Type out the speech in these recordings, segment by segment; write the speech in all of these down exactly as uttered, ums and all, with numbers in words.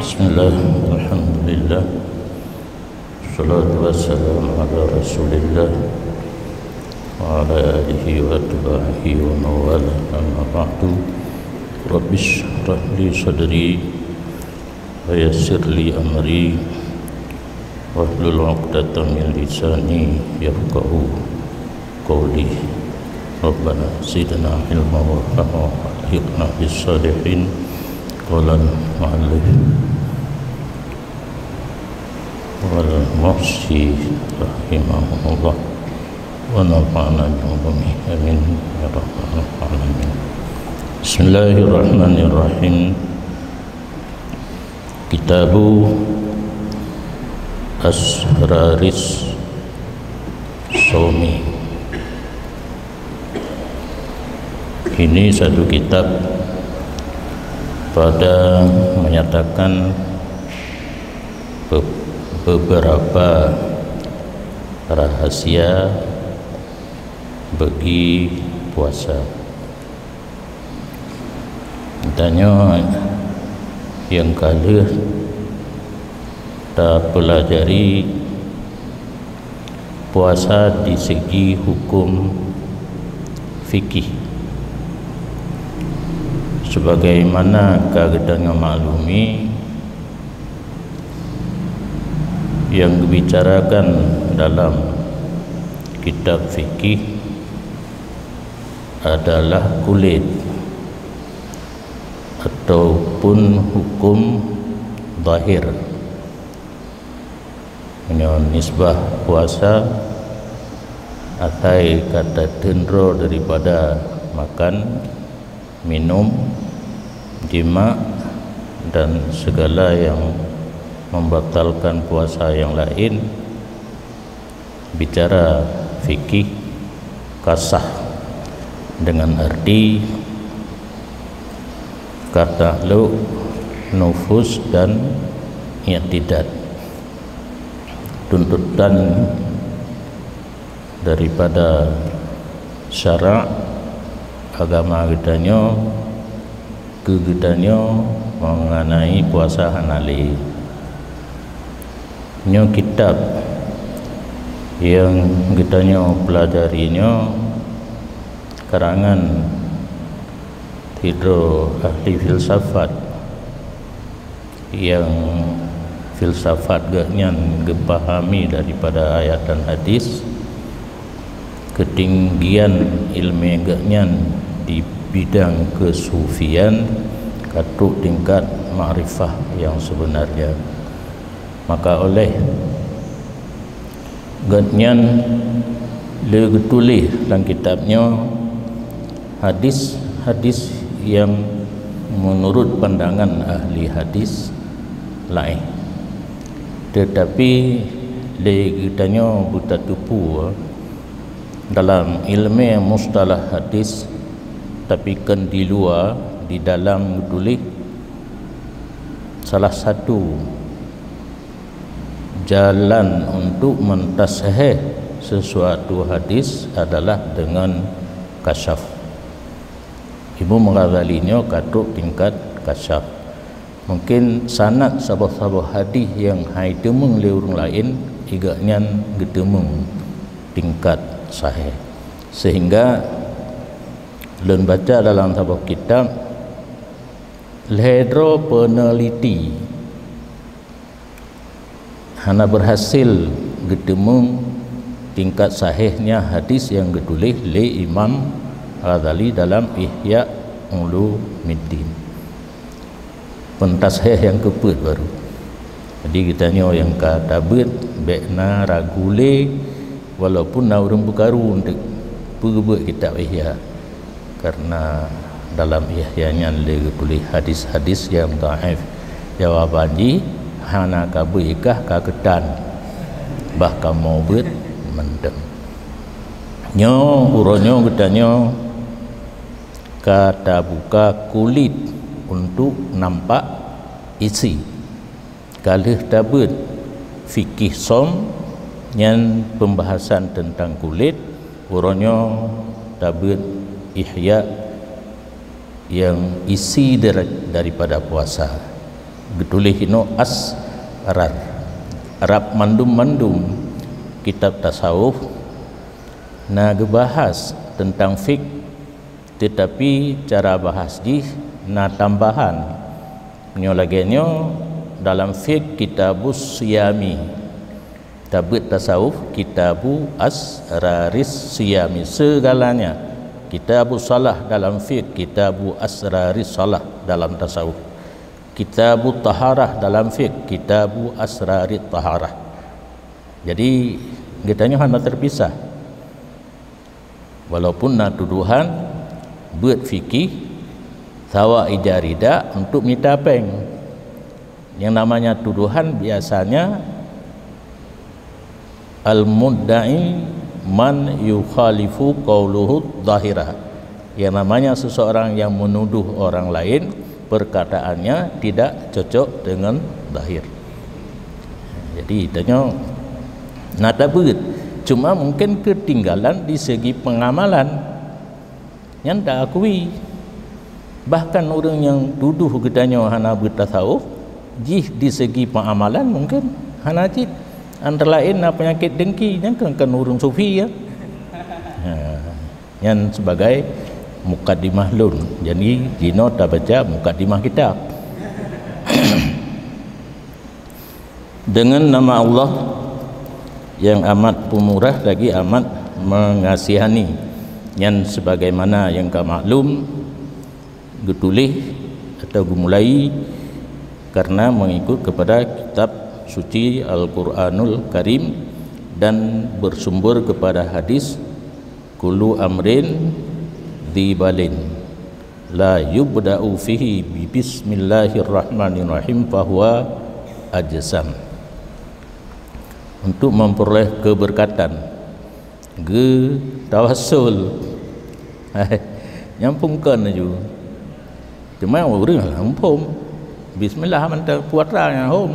Bismillah, alhamdulillah. Salatu wassalamu ala Rasulillah wa ala alihi wa atba'ihi wa mawala, amma ba'du. Rabbi shrah li sadri wa yassir li amri wahlul 'uqdatam min lisani yafqahu qawli. Rabbana zidna ilma wa fahma wa alhiqna bis salihin. Qala al-mu'allif wal muhsi rahimahullah wa nafa'na bi ulumihi, amin ya rabbal alamin. Bismillahirrahmanirrahim. Kitabu Asraris Saumi. Ini satu kitab pada menyatakan be-, beberapa rahasia bagi puasa. Tanyoe nyang ka lheueh tapelajari puasa di segi hukum fikih. Sebagaimana ka geutanyoe maklumi, nyang geubicarakan dalam kitab fikih adalah kulét ataupun hukum zahir. Meunyoe nisbah puasa, asai ka tateundroe daripada makan, minum, jimak, dan segala yang membatalkan puasa yang lain, bicara fikih ka sah dengan arti ka taklok nufus dan i'tidad. Tuntutan daripada syarak agama geutanyoe keu geutanyoe mengenai puasa hana lé. Nyoe kitab nyang geutanyoe peulajari nyoe karangan sidroe ahli filsafat nyang filsafat geuhnyan geupahami daripada ayat dan hadis. Keutinggian iéleumé geuhnyan di bidang keusufian ka trok tingkat makrifah nyang seubeunarnya. Maka óh lheueh geuhnyan le geutuléh lam kitab nyoe hadis-hadis nyang meunurot pandangan ahli hadis laén. Teutapi lé geutanyoe beutateupeue dalam iéleumé mustalah hadis, tapi kon di luwa, di dalam geutuléh salah satu jalan untuk mentashéh sesuatu hadis adalah dengan kasyaf. Imam Ghazali nyoe ka trok tingkat kasyaf. Mungkin sanad saboh-saboh hadis nyang hai teumeung lé ureuëng laén, gobnyan geuteumeung tingkat sahéh. Sehingga lôn baca dalam saboh kitab, lhée droe peuneliti hana berhasil geuteumeung tingkat sahéhnya hadis nyang geutuléh lé Imam Ghazali dalam Ihya Ulumuddin. Peuntashéh nyang keupeuet baru. Jadi geutanyoe nyang ka tabeuet, bék na ragu lé, walaupun na ureuëng peukaru eunteuk peugeubuet kitab Ihya. Karena dalam Ihya nyan lé geutuléh hadis-hadis nyang dhaif. Jawaban jih, hana ka beuikah ka keutan, bah kamoe beuet mantong. Nyoe uroe nyoe geutanyoe ka tabuka kulét untuk nampak isi. Ka lheueh tabeuet fikih som, nyan pembahasan teuntang kulét, uroe nyoe tabeuet Ihya nyang isi dari-, daripada puasa. Geutuléh inoe asrar. Rab mandum-mandum kitab tasawuf na geubahas teuntang fik, teutapi cara bahas jih na tambahan. Nyoe lagée nyoe dalam fik Kitabus Siyami. Tabeuet tasawuf, Kitabu Asraris Siyami, segalanya. Kitabu Salah dalam fik, Kitabu Asraris Salah dalam tasawuf. Kitabu Taharah dalam fik, Kitabu Asrarit Taharah. Jadi, geutanyoe hana terpisah. Walaupun na tuduhan beuet fikih, sawa ija ridak untuk mita péng. Yang namanya tuduhan biasanya al-mudda'i man yukhalifu qauluhu zahira. Yang namanya seseorang yang menuduh orang lain, perkataannya tidak cocok dengan zahir. Jadi, tanyoe na tabeuet, cuma mungkin ketinggalan di segi pengamalan. Nyan ta akui. Bahkan ureuëng nyang tuduh geutanyoe hana beuet tasawuf, jih di segi pengamalan mungkin hana cit. Antara laén na penyakit dengki, nyan kan, kan ureuëng sufi, ya. Ha, nyan sebagai mukadimah lôn. Jadi, jinoe tabaca mukadimah kitab. Dengan nama Allah yang amat pemurah lagi amat mengasihani, nyan sebagaimana yang ka maklum, geutuléh atau geumulai karena mengikut kepada kitab suci Al-Quranul Karim dan bersumber kepada hadis, "Kullu amrin dzibalin la yubda'u fihi bi bismillahirrahmanirrahim fahuwa ajsam." Untuk memperoleh keberkatan, geutawassul. Nyang pungken laju. Cuma ureuëng lah muphom. Bismillah mantong putra nyang hom.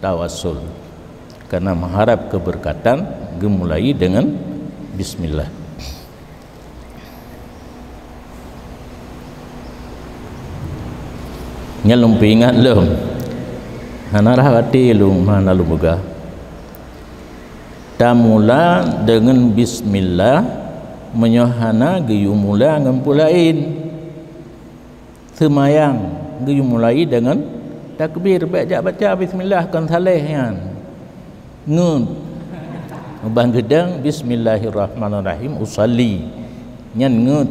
Tawassul. Karena mengharap keberkatan, geumulai dengan bismillah. Nyan lôn peuingat lom. Hana rhah até lôn, hana lôn peugah. Tamula deungon bismillah, meunyoe hana geuyue mula ngon peue laén. Seumayang geuyue mulai deungon takbir, bék jak baca bismillah kon saléh nyan. Ngeut. Ubang geudang, "Bismillahirrahmanirrahim, usalli." Nyan ngeut.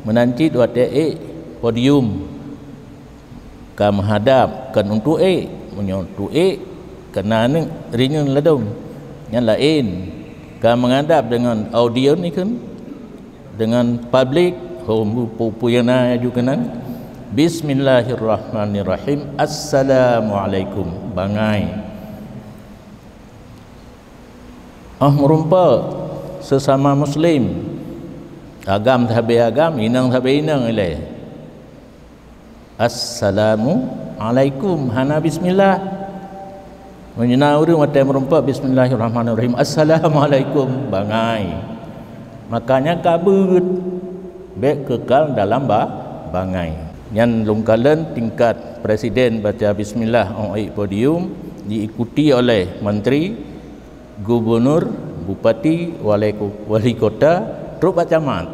Meunan cit watée ék podium. Ka meuhadab, kon untuk ék. Meunyoe untuk ék, keunan rinyueng ladôm. Nyan laén. Ka meuhadab deungon audiens ikheun, deungon publik, hom peue-peue nyang na laju keunan. "Bismillahirrahmanirrahim. Assalamualaikum." Bangai. Oh, meurumpok sesama muslim. Agam sabe agam, inong sabe inong ilée. "Assalamualaikum." Hana bismillah. Meunyoe na ureuëng watée meurumpok, "Bismillahirrahmanirrahim. Assalamualaikum." Bangai. Makanya ka beuet. Bék keukal dalam ba-, bangai. Nyan lôn kalon tingkat presiden baca bismillah óh ék podium, diikuti oleh menteri, gubunur, bupati, wali ko-, wali kota, trok bak camat.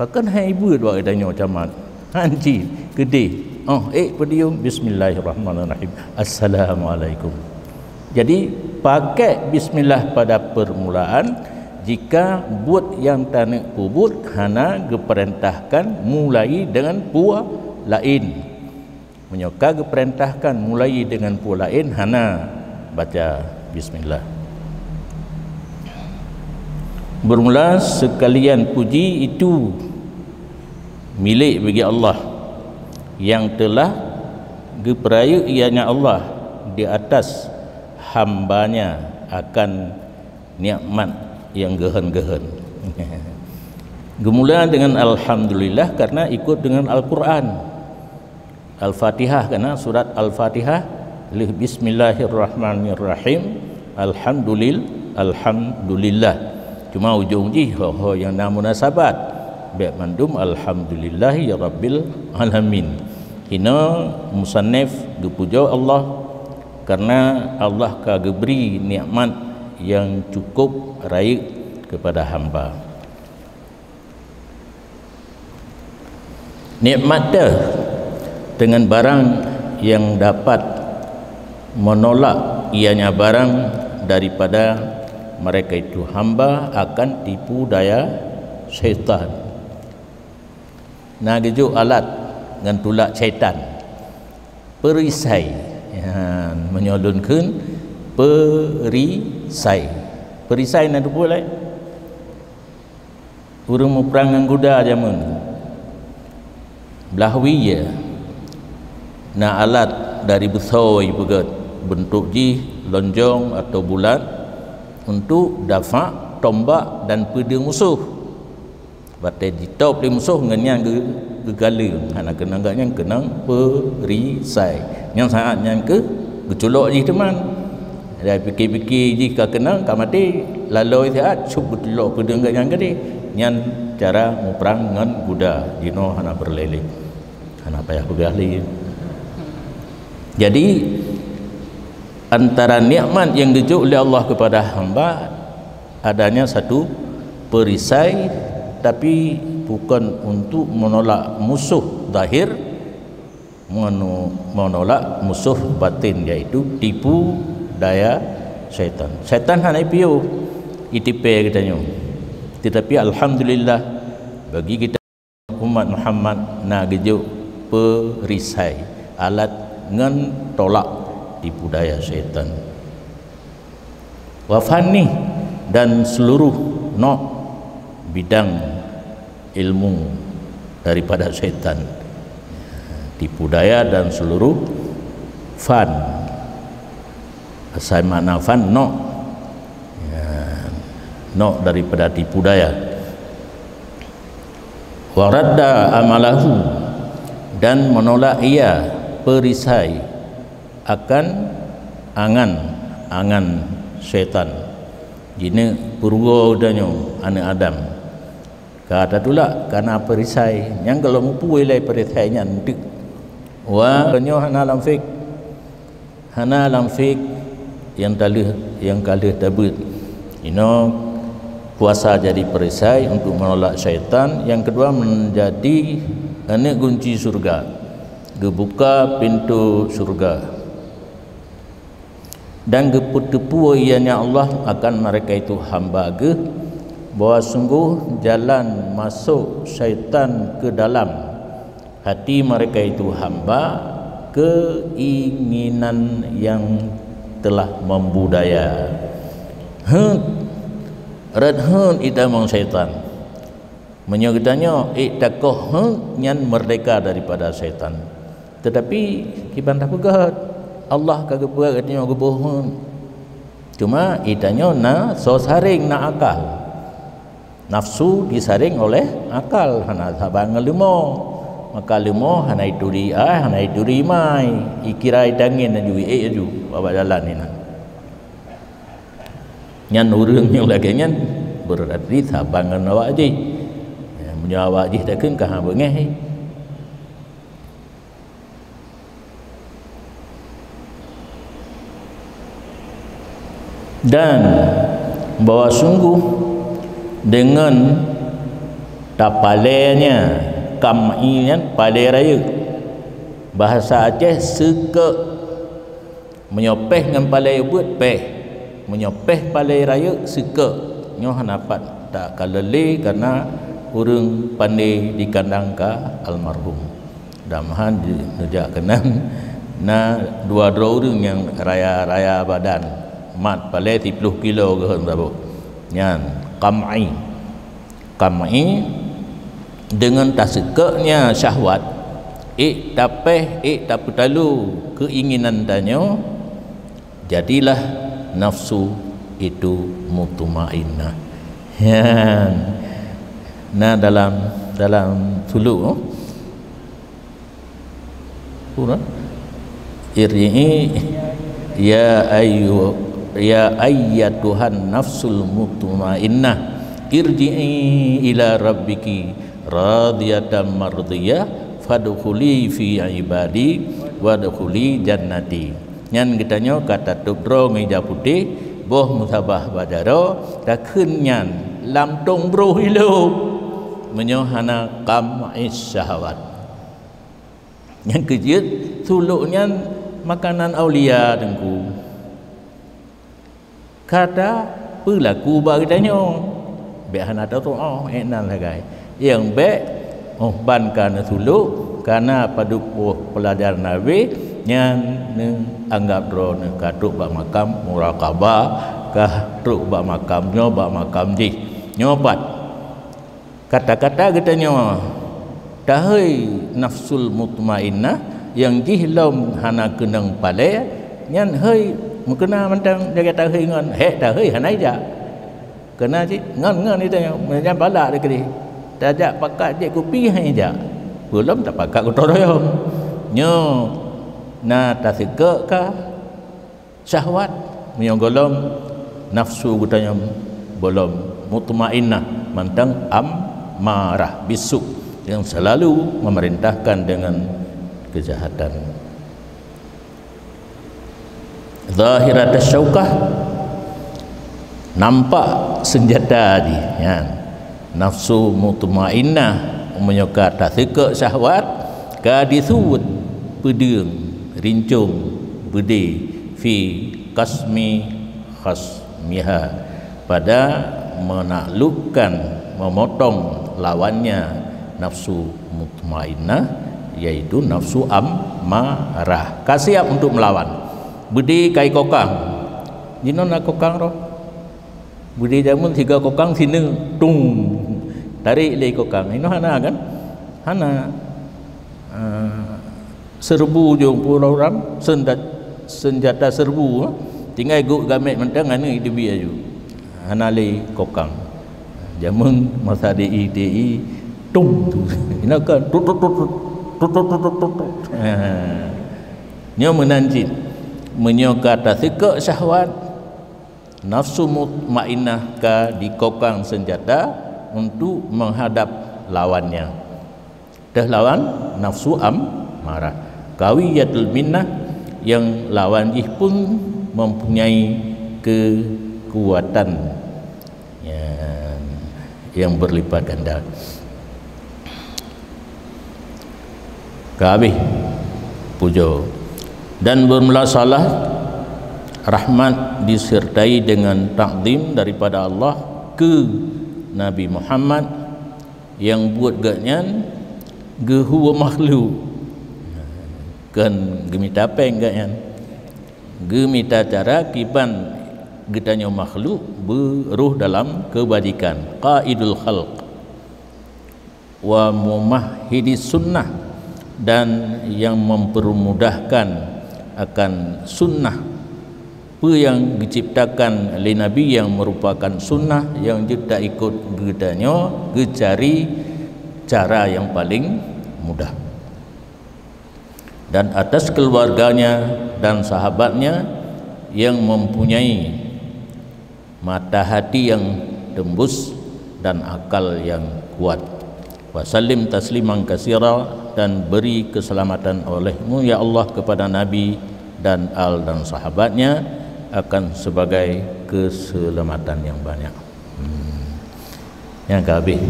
Pakon hai beuet bak geutanyoe camat? Hanci, keudeh. Óh ék podium, "Bismillahirrahmanirrahim. Assalamualaikum." Jadi, pakai bismillah pada permulaan jika buet nyang taneuk peubuet hana geupeurintahkan mulai deungon peue laén. Meunyoe ka geupeurintahkan mulai deungon peue laén, hana baca bismillah. Bermula sekalian puji itu milik bagi Allah yang telah geupeurayeuk ianya Allah di atas hamba-Nya akan nikmat nyang geuhon-geuhon. Geumula deungon alhamdulillah karena ikot deungon Al-Quran. Al-Fatihah, karena surat Al-Fatihah lheueh bismillahirrahmanirrahim, alhamdulil-, alhamdulillah. Cuma ujong jih ho-ho nyang na munasabat. Bék mandum alhamdulillahi rabbil alamin. Inoe musannif geupujoe Allah karena Allah ka geubri nikmat nyang cukup rayeuk keupada hamba. Nikmat teuh dengan barang yang dapat menolak ianya barang daripada mereka itu hamba akan tipu daya syaitan. Na geujok alat ngon tulak syaitan. Perisai. Ya, meunyoe lôn kheun perisai. Perisai na teupeue lé? Ureuëng muprang ngon guda jameun. Blah wie na alat dari beusôi peugét, beuntuk jih lonjong atau bulat, untuk dafa' tombak dan peudeueng musoh. Watée jitôb lé musoh ngon nyan geu-, geugaleue, hana keunong geuh nyan keunong perisai. Nyang saát nyan keuh geuculok jih teuma. Jadi pike-pike jih ka keunong, ka maté, lalôi saát, cup geuculok peudeueng geuh nyan keudeh. Nyan cara muprang ngon guda, jinoe hana peureulée lé. Hana payah peugah lé. Jadi, antara nikmat yang geujok lé Allah kepada hamba, adanya satu perisai, tapi bukan untuk menolak musuh zahir, meno-, menolak musuh batin, yaitu tipu daya syaitan. Syaitan hana ipiôh itipée geutanyoe. Tetapi alhamdulillah, bagi kita umat Muhammad na geujok perisai, alat ngon tolak tipu daya syaitan. Wa fanni, dan seluruh nok bidang ilmu daripada syaitan. Tipu daya dan seluruh fan. Asai makna fan nok. Ya, nok daripada tipu daya. Wa radda amalahu, dan menolak ia perisai akan angan, angan syaitan. Jineuk peurugoe geutanyoe aneuëk Adam. Ka tatulak kana perisai, nyang gohlom mupeue ilée perisai nyan teuk. Wa, nyoe hana lam fik. Hana lam fik nyang taleuh, nyang ka lheueh tabeuet. Inoe puasa jadi perisai untuk menolak syaitan, yang kedua menjadi aneuëk gunci syurga, geubuka pintoe syurga. Dan geupeuteupeue ianya Allah akan mereka itu hamba Geuh, bahwa sungguh jalan masuk syaitan ke dalam hati mereka itu hamba keinginan yang telah membudaya. Heuet, rot heuet itamong syaitan. Meunyoe geutanyoe ék takoh heuet nyan merdeka daripada syaitan. Tetapi kiban tapeugah, Allah ka geupeugah geutanyoe geuboh heuet. Cuma itanyoe na soe sareng na akal. Nafsu disareng oleh akal, hana saban ngon leumo. Maka leumo hana ituri ai, hana ituri mai. Ikira itangén laju, iék laju, babah jalan inan. Nyan ureuëng nyang lagée nyan beurati saban ngon awak jih. Ya, meunyoe awak jih takheun ka hana beungéh. Dan bahwa sungguh deungon tapalée nyan, kam'i nyan palée rayeuk. Bahasa Aceh seukeuk. Meunyoe péh ngon palée ubeuet, péh. Meunyoe péh palée rayeuk, seukeuk. Nyoe hana pat takalon lé karena ureuëng pandé dikandang ka almarhum. Mudah-mudahan di-, neujak keunan na dua droe ureuëng nyang raya-raya badan. Mat palée siploh kilo geuhon saboh. Nyan, kam'i. Kam'i, deungon taseukeuknya syahwat, ék tapéh, ék tapeutalo keuinginan tanyoe, jadilah nafsu itu mutmainnah. Nyan. Nah, dalam, dalam suluk, Pura. Irji'i ya ayyu-, ya ayyatuhan nafsul mutmainnah. Irji'i ila rabbiki radiyatan mardiyah "Fadkhuli fi ibadi wadkhuli jannati." Nyan geutanyoe ka tatôb droe ngon ija putéh, boh musabah bak jaroe, takheun nyan lam tông broh ilôb, meunyoe hana qam'is syahwat. Nyang keujeuet, sulok nyan makanan aulia, Teungku. Ka tapeulaku bak geutanyoe, bék hana tatu'oh, eh, nan sagai. Nyang bék, oh, ban ka neusulok, ka na padub boh peulajaran Nabi, nyan neuanggab droeneuh ka trok bak makam muraqabah, ka trok bak makam nyoe, bak makam jih. Nyoe pat. Kata-kata geutanyoe, tahôi nafsul mutmainnah nyang jih lom hana keunong palée, nyan hôi meukeuna mantong lagée tahôi ngon hék tahôi hana ijak. Keuna cit ngon-ngon geutanyoe, meunyan balak dikeue. Tajak pakat jép kupi hana ijak. Peulom tapakat gotong royong. Nyoe na taseukok ka syahwat, meunyoe gohlom nafsu geutanyoe gohlom mutmainnah, mantong ammarah, bisu, yang selalu memerintahkan dengan kejahatan. Zahirat syaukah, nampak senjata jih, nyan. Nafsu mutmainnah, meunyoe ka taseukok syahwat, ka disuet peudeueng, rincong, beudé, fi qasmi khasmiha, pada menaklukkan, memotong lawannya nafsu mutmainnah, yaitu nafsu ammarah. Ka siap untuk melawan. Beudé ka ikokang. Jinoe na kokang roh. Beudé jameun siga kokang sineuk, tung, tarék lé kokang. Inoe hana kan? Hana. Ah, seureubu jong pura-pura, seunda-, seunjata seureubu, ah. Tinggai gok gamék mantong aneuk ideubi aju. Hana lé kokang. Jameun masa di I T I, tung tu. Inoe kan tut, tut, tut, tut. Ah. Nyoe meunan cit. Meunyoe ka taseukok syahwat, nafsu mutmainnah ka dikokang senjata untuk menghadap lawannya. Teuh lawan nafsu ammarah. Qawiyatul minnah, yang lawan jih pun mempunyai kekuatan yang, yang berlipat ganda. Ka habéh pujoe. Dan bermula salat rahmat disertai dengan takzim daripada Allah keu Nabi Muhammad, nyang buet gobnyan geuhue makhluk, kon geumita péng gobnyan, geumita cara kiban geutanyoe makhluk beuroh dalam keubajikan, qaidul khalq. Wa mumahhidis sunnah, dan yang mempermudahkan akan sunnah, peue nyang geuciptakan lé Nabi nyang merupakan sunnah nyang jeuet taikot geutanyoe geucari cara nyang paleng mudah. Dan atas keluarganya dan sahabatnya yang mempunyai mata hati yang tembus dan akal yang kuat. Wa sallim tasliman katsira, dan beri keselamatan oleh-Mu, ya Allah, kepada Nabi dan al dan sahabatnya akan sebagai keselamatan yang banyak. Hmm. Nyang ka habéh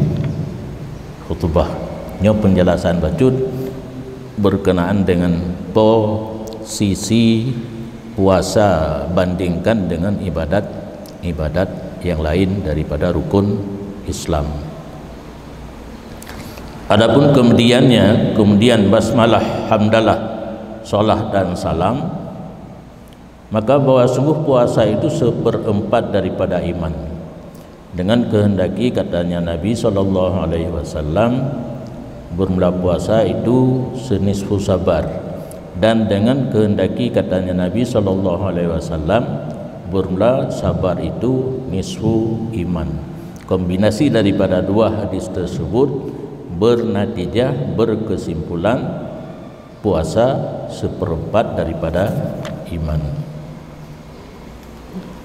khutubah. Nyoe penjelasan bacut berkenaan dengan posisi puasa bandingkan dengan ibadat-ibadat yang lain daripada rukun Islam. Adapun kemudiannya, kemudian basmalah, hamdalah, salat dan salam, maka bahwa sungguh puasa itu seperempat daripada iman. Dengan kehendaki katanya Nabi sallallahu alaihi wasallam, bermula puasa itu senisfu sabar. Dan dengan kehendaki katanya Nabi sallallahu alaihi wasallam, bermula sabar itu nisfu iman. Kombinasi daripada dua hadis tersebut bernatijah, berkesimpulan, puasa seperempat daripada iman.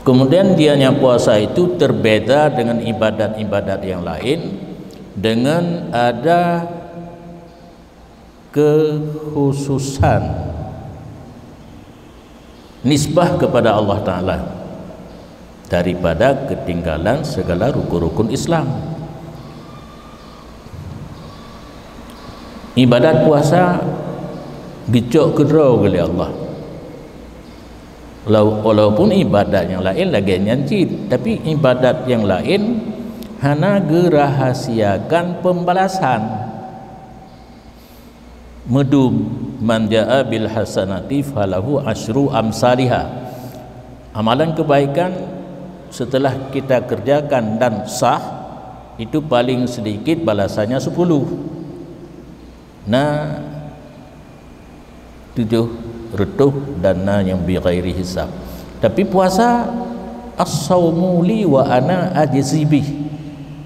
Kemudian dianya puasa itu terbeda dengan ibadat-ibadat yang lain dengan ada kekhususan nisbah kepada Allah Taala daripada ketinggalan segala rukun-rukun Islam. Ibadat puasa geucok keudroe lé Allah. Walau-, walaupun ibadat nyang laén lagée nyan cit, tapi ibadat nyang laén hana geurahasiakan pembalasan. Meudum, "Man jaa bil hasanati falahu asyru amsaliha." Amalan kebaikan setelah kita kerjakan dan sah, itu paling sedikit balasannya sepuluh. Na tujoh reutôh dan na nyang bi ghairi hisab. Tapi puasa, "As-saumu li wa ana ajzi bih."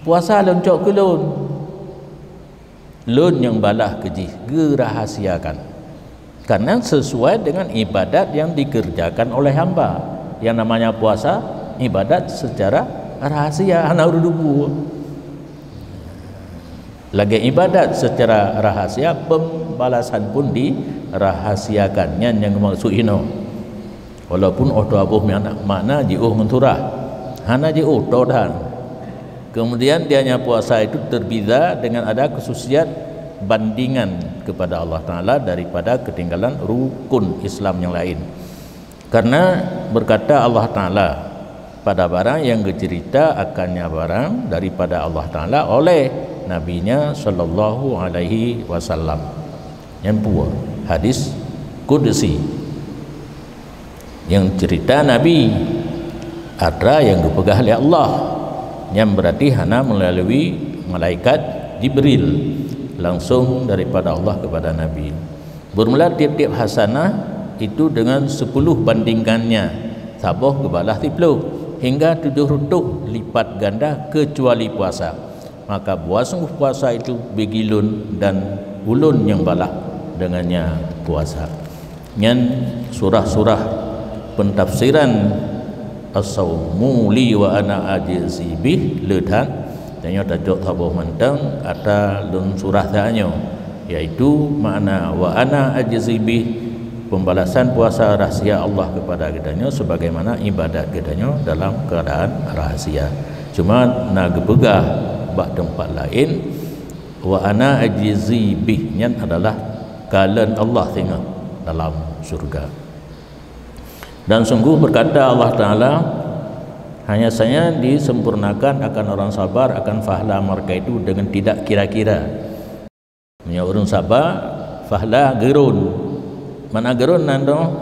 Puasa lôn cok keu lôn. Lôn nyang balah keu jih, geurahasiakan. Karena sesuai dengan ibadat yang dikerjakan oleh hamba. Yang namanya puasa, ibadat secara rahasia, hana ureuëng teupeue. Lagée ibadat secara rahasia, pembalasan pun dirahasiakan. Nyan nyang meukeusut inoe. Walaupun óh taboh makna, makna jiôh ngon surah, hana jiôh, to dan. Kemudian, dia nya puasa itu terbeza dengan ada khususiat bandingan kepada Allah Taala daripada ketinggalan rukun Islam yang lain. Karena berkata Allah Taala pada barang yang geucerita akannya barang daripada Allah Taala oleh Nabi-Nya sallallahu alaihi wasallam. Nyang peue? Hadis qudsi. Nyang cerita Nabi, atra nyang geupeugah lé Allah. Nyan berarti hana melalui malaikat Jibril, langsung daripada Allah kepada Nabi. Bermula tiap-tiap hasanah itu dengan sepuluh bandingkannya, saboh geubalah siplôh, hingga tujoh reutôh lipat ganda kecuali puasa. Maka buah sungguh puasa itu bagi lôn dan ulôn nyang balah dengannya puasa. Nyan surah-surah pentafsiran "As-saumu li wa ana ajzi bih" le that. Tanyoe tacok saboh mantong ata lôn surah tanyoe, yaitu makna "wa ana ajzi bih", pembalasan puasa rahsia Allah kepada geutanyoe sebagaimana ibadat geutanyoe dalam keadaan rahsia. Cuma na geupeugah bak teumpat laén, "Wa ana ajzi bih", nyan adalah kalon Allah singoh dalam syurga. Dan sungguh berkata Allah Taala, "Hanya saja disempurnakan akan orang sabar akan pahala mereka itu dengan tidak kira-kira." Meunyoe ureuëng saba, pahala geurôn. Mana geurôn nan dong?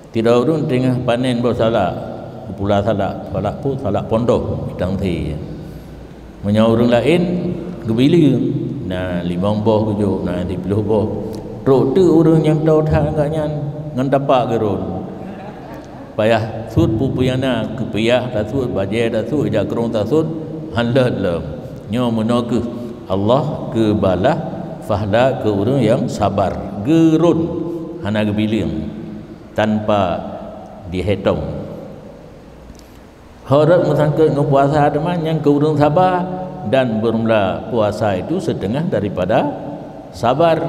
Sidroe ureuëng teungoh panen boh salak, geupula salak, salak peue, salak pondoh, itang thé. Meunyoe ureuëng laén geubileung, na limong boh geujok, na siplôh boh. Trok teuk ureuëng nyang toe that gobnyan ngon tapak geurôn. Payah sut peue-peue nyang na, keupiah tasut, bajée tasut, ija krông tasut, han lheueh lom. Nyoe meunoe kheueh Allah geubalah pahala keu ureuëng nyang sabar, geurôn, hana geubileung, tanpa dihitong. Horot meusangkot ngon puasa teuma nyang keu ureuëng saba, dan bermula puasa itu setengah daripada sabar.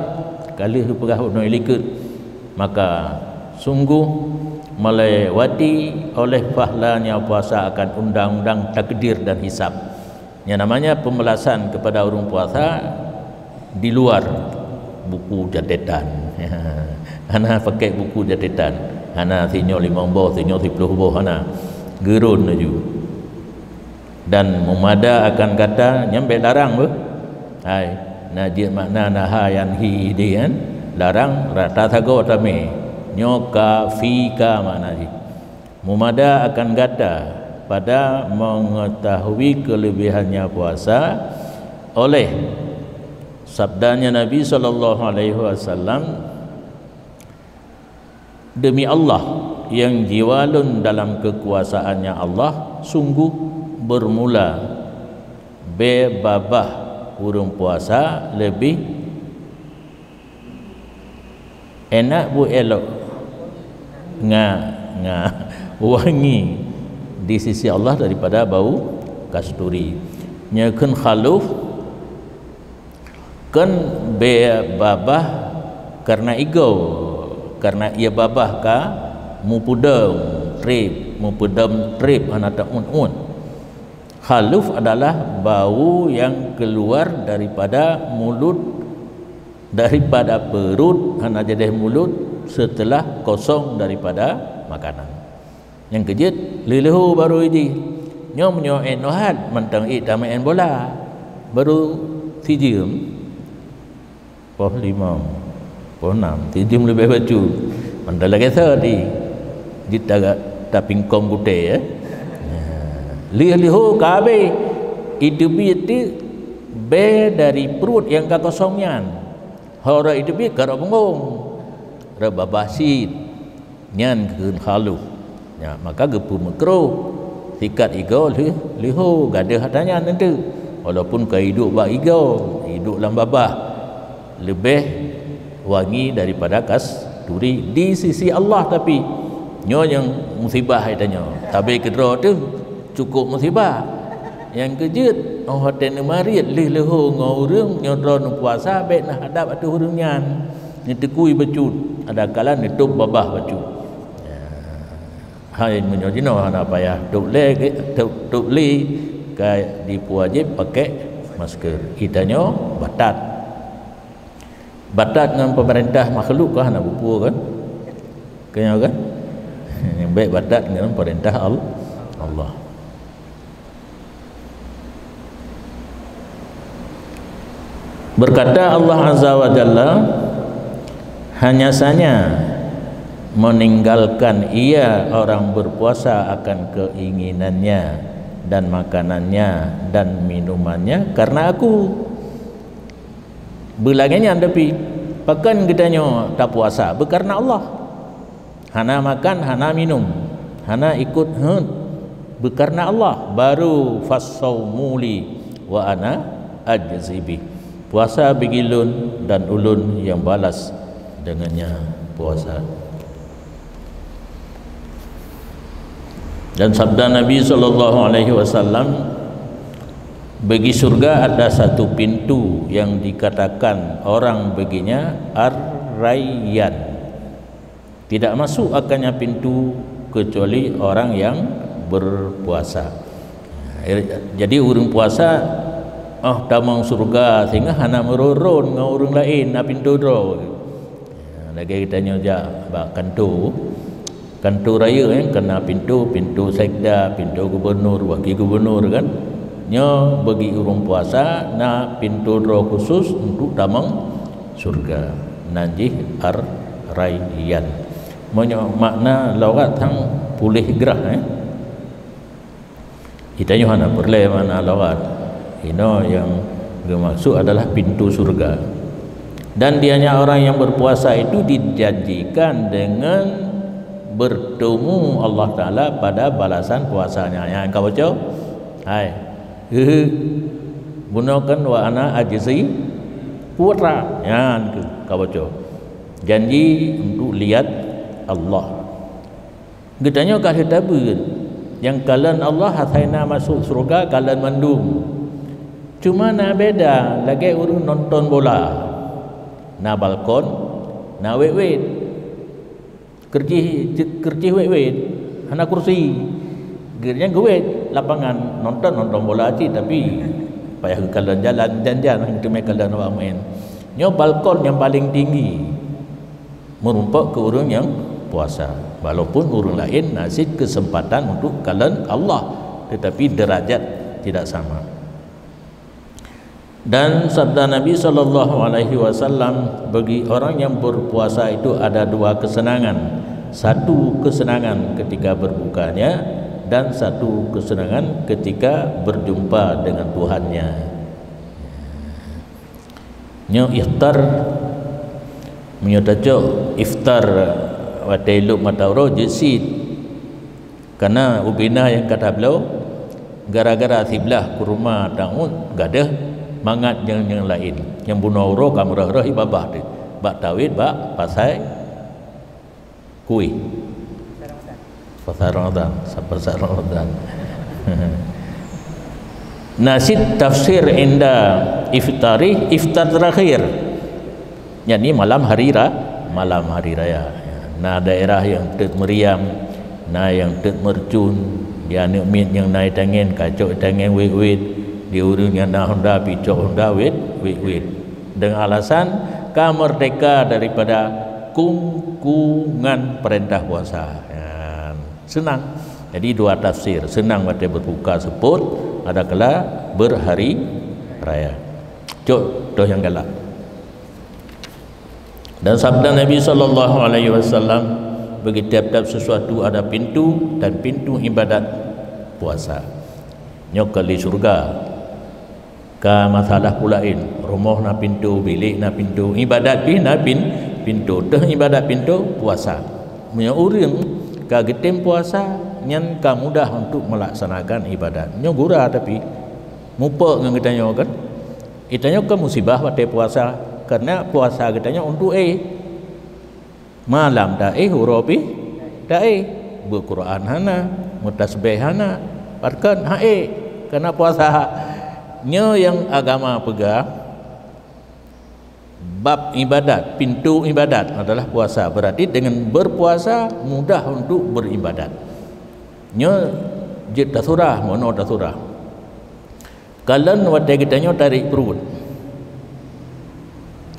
Ka lheueh geupeugah unoe likot, maka sungguh melewati oleh pahalanya puasa akan undang-undang takdir dan hisab. Yang namanya pembalasan kepada ureuëng puasa di luar buku catatan. Hana pakai buku catatan. Hana sinyoe limong boh, sinyoe siplôh boh, hana. Geurôn laju. Dan meumada akan gata, nyan bék larang beuh. Hai, na jeuet makna naha yanhi di kan? Larang rata sagoe tamé. Nyoe ka, fi ka makna jih. Meumada akan gata pada mengetahui kelebihannya puasa oleh sabdanya Nabi sallallahu alaihi wasallam, "Demi Allah, yang jiwa lôn dalam kekuasaannya Allah, sungguh bermula bée babah ureuëng puasa lebih enak bu elok nga, nga wangi di sisi Allah daripada bau kasturi." Nyoe kheun khaluf, kheun bée babah Karena igoe, karena ie babah ka mupeudom treb, mupeudom treb hana teuuet-uet. Khaluf adalah bau yang keluar daripada mulut, daripada perut, hana jadeh mulut, setelah kosong daripada makanan. Nyang keujeuet, lheuh-lheuh baru jih. Nyoe meunyoe ét nyoe hat, mantong ék tameu'en bola. Baru sijeuem, poh limong, poh nam, sijeuem leubeh bacut. Mantong lagèe tadi. Jeuet ta-, tapingkong gutèe, ya. Lheuh-lheuh ka habéh. Iteubiet teuk bèe dari pruet nyang ka kosong nyan. Ho rot iteubiet ka rot punggong. Rot babah cit. Nyan kheun khaluf. Nya, maka geupeumeukruh sikat igoe lheuh-lheuh, gadeuh atra nyan teuk. Walaupun ka iduek bak igoe, iduek lam babah, leubeh wangi daripada kasturi di sisi Allah. Tapi nyoe nyang musibah, geutanyoe tabé keudroe teuh cukup musibah. Nyang keujeuet, óh watèe neumarit lheuh-lheuh ngon ureueng, nyoe droe neupuasa, bèk neuhadap ateueh ureueng nyan. Neuteukui bacut, adakala neutôb babah bacut. Hai, meunyoe jinoe hana payah tôb lé, tôb, tôb lé, ka jipeuwajéb pakè masker. Geutanyoe batat. Batat ngon peumeurintah makhluk ka hana peue-peue kan? Keunyoe kan? Bèk batat ngon peumeurintah Al-, Allah. Berkata Allah Azza wa Jalla, "Hanya saja meninggalkan ia orang berpuasa akan keinginannya dan makanannya dan minumannya karena Aku." Beulagèe nyan tapi, pakon geutanyoe tapuasa? Beukareuna Allah. Hana makan, hana minum, hana ikot heuet, beukareuna Allah. Baru, "Fasaumu li wa ana ajzi bih." Puasa bagi Lôn dan Ulôn nyang balas dengannya puasa. Dan sabda Nabi sallallahu alaihi wasallam, "Bagi syurga ada satu pintu yang dikatakan orang baginya Ar-Rayyan. Tidak masuk akannya pintu kecuali orang yang berpuasa." Jadi ureueng puasa, oh, tamong syurga, sehingga hana meuron-ron ngon ureueng laén, na pintoe droe. Ya, lagèe geutanyoe jak bak kanto, kanto rayeuk, eh, kana pinto, pinto sekda, pinto gubernur, wakil gubernur kan. Nyoe bagi ureueng puasa na pinto droe khusus untuk tamong syurga. Nan jih Ar-Rayyan. Meunyoe makna logat sang puléh grah, eh. Geutanyoe hana peureulèe makna logat. Inoe nyang geumaksud adalah pintu syurga. Dan dianya orang yang berpuasa itu dijanjikan dengan bertemu Allah Taala pada balasan puasanya. Nyan ka baca. Hai. Heuheu. Bunoe kan wa ana ajzi putra. Nyan ka baca. Janji untuk lihat Allah. Geutanyoe ka lheueh tabeuet, nyang kalon Allah asai na masôk syeuruga kalon mandum. Cuma na beda, lagèe ureueng nonton bola. Na balkon, na wét-wét. Keureucih, keureucih wét-wét, hana kursi. Geuhnyan geuwét lapangan, nonton, nonton bola cit, tapi payah geukalon jalan, jan-jan teumé kalon awak maén. Nyoe balkon nyang paleng tinggi. Meurumpok keu ureueng nyang puasa, walaupun ureueng laén na cit keuseumpatan untuk kalon Allah, teutapi deurajat tidak sama. Dan sabda Nabi sallallahu alaihi wasallam, bagi orang yang berpuasa itu ada dua kesenangan. Satu kesenangan ketika berbukanya dan satu kesenangan ketika berjumpa dengan Tuhannya. Nyoe iftar, meunyoe tacok iftar watèe lhok mata uroe jeuet cit. Kana ubena nyang ka tabloe, gara-gara siblah kurma tangôt gadôh mangat nyang, nyang laén. Nyang bunoe uroe ka meurôh-rôh ié babah teuh bak tawét bak pasai kueh. Pasai Ramadan, sa-, pasai Ramadan. Na cit tafsir inda iftari, iftar terakhir. Nyan ni malam hari ra-, malam hari raya. Na daerah nyang teuk meuriam, na nyang teuk meuracun, di aneuk miet nyang na itangen, kacok itangen wet-wet, di ureuëng nyang na honda picok honda wet-wet. Dengan alasan ka merdeka daripada kungkungan perintah kuasa. Nyan. Seunang. Jadi dua tafsir, seunang watée berbuka seupôt, adakala berhari raya. Cok toh nyang galak. Dan sabda Nabi sallallahu alaihi wasallam, bagi tiap-tiap sesuatu ada pintu, dan pintu ibadat puasa. Nyoe kali syurga. Ka masalah pulain, rumoh na pintu, bilék na pintu, ibadat pih na pin-, pintu. Teuh ibadat pintu puasa. Meunyoe ureuëng ka geutem puasa, nyan ka mudah untuk melaksanakan ibadat. Nyoe gura tapi mupok ngon geutanyoe kan? Geutanyoe kan musibah watée puasa, karena puasa geutanyoe untuk éh. Malam taéh, uroe pih taéh. Beuquran hana, meutasbih hana, pakon han ék, karena puasa. Nyoe nyang agama peugah, bab ibadat, pintu ibadat adalah puasa. Berarti dengan berpuasa mudah untuk beribadat. Nyoe jeuet tasurah, mono tasurah. Kalon watée geutanyoe tarék pruet.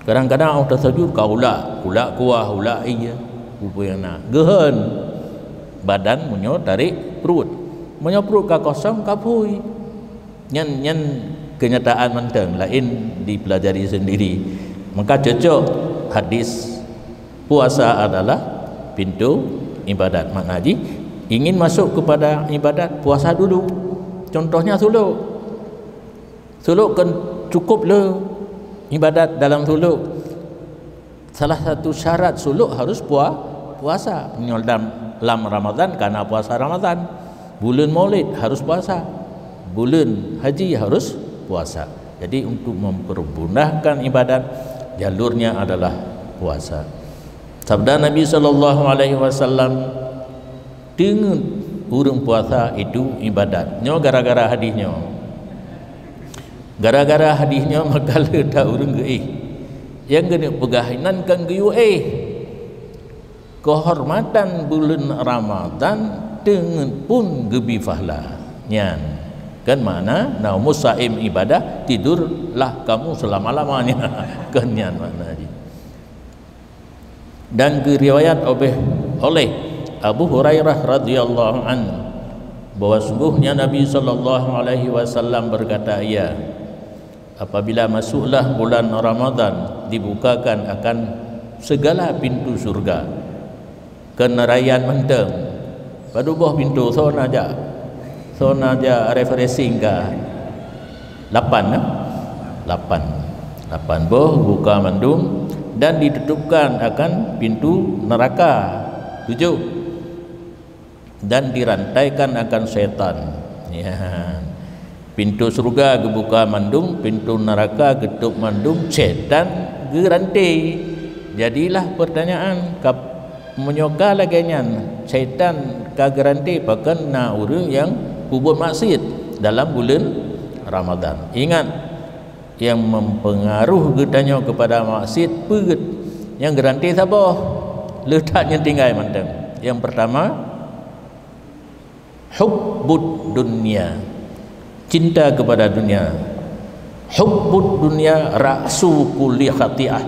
Kadang-kadang óh tasajud ka ulak, ulak kuah, ulak ié, peue-peue nyang na. Geuhon badan meunyoe tarék pruet. Meunyoe pruet ka kosong, ka phui. Nyan, nyan kenyataan mantong, laén dipelajari sendiri. Maka cocok hadis puasa adalah pintu ibadat. Makna jih, ingin masuk kepada ibadat, puasa dulu. Contohnya suluk. Suluk kan cukup le ibadat dalam suluk. Salah satu syarat suluk harus pua-, puasa. Meunyoe lam, lam Ramadan, kana puasa Ramadan. Buleuen Maulid harus puasa. Buleuen Haji harus puasa. Jadi, untuk mempermudahkan ibadat, jalurnya adalah puasa. Sabda Nabi sallallahu alaihi wasallam, "Teungeut ureuëng puasa itu ibadat." Nyoe gara-gara hadis nyoe. Gara-gara hadis nyoe maka le that ureuëng geuéh. Nyang geuneuk peugah inan kan geuyue éh. Keuhormatan buleuen Ramadan teungeut pun geubri pahala. Nyan kan makna, "Naumus saim ibadah, tidurlah kamu selama-lamanya." Kan nyan makna jih. Dan geuriwayat obeh, oleh Abu Hurairah radhiyallahu anhu, bahwa sungguhnya Nabi sallallahu alaihi wasallam berkata, ia, "Apabila masuklah bulan Ramadan, dibukakan akan segala pintu surga." Keuneuraian mantong. Padub boh pintu, soe na jak, soe na jak refreshing ka? Lapan, nah? Lapan. Lapan boh buka mandum dan ditutupkan akan pintu neraka. Tujoh. Dan dirantaikan akan setan. Ya. Pintu surga geubuka mandum, pintu neraka geututup mandum, setan geuranté. Jadilah pertanyaan, kap-, meunyoe ka lagée nyan, setan ka geuranté, pakon na ureuëng nyang peubuet maksiat dalam buleuen Ramadan? Ingat, nyang mempengaruh geutanyoe kepada maksiat peuet nyang geuranté saboh. Leutak nyang tinggai mantong. Yang pertama, hubbud dunya, cinta kepada dunia. Hubbud dunya ra'su kulli khati'ah.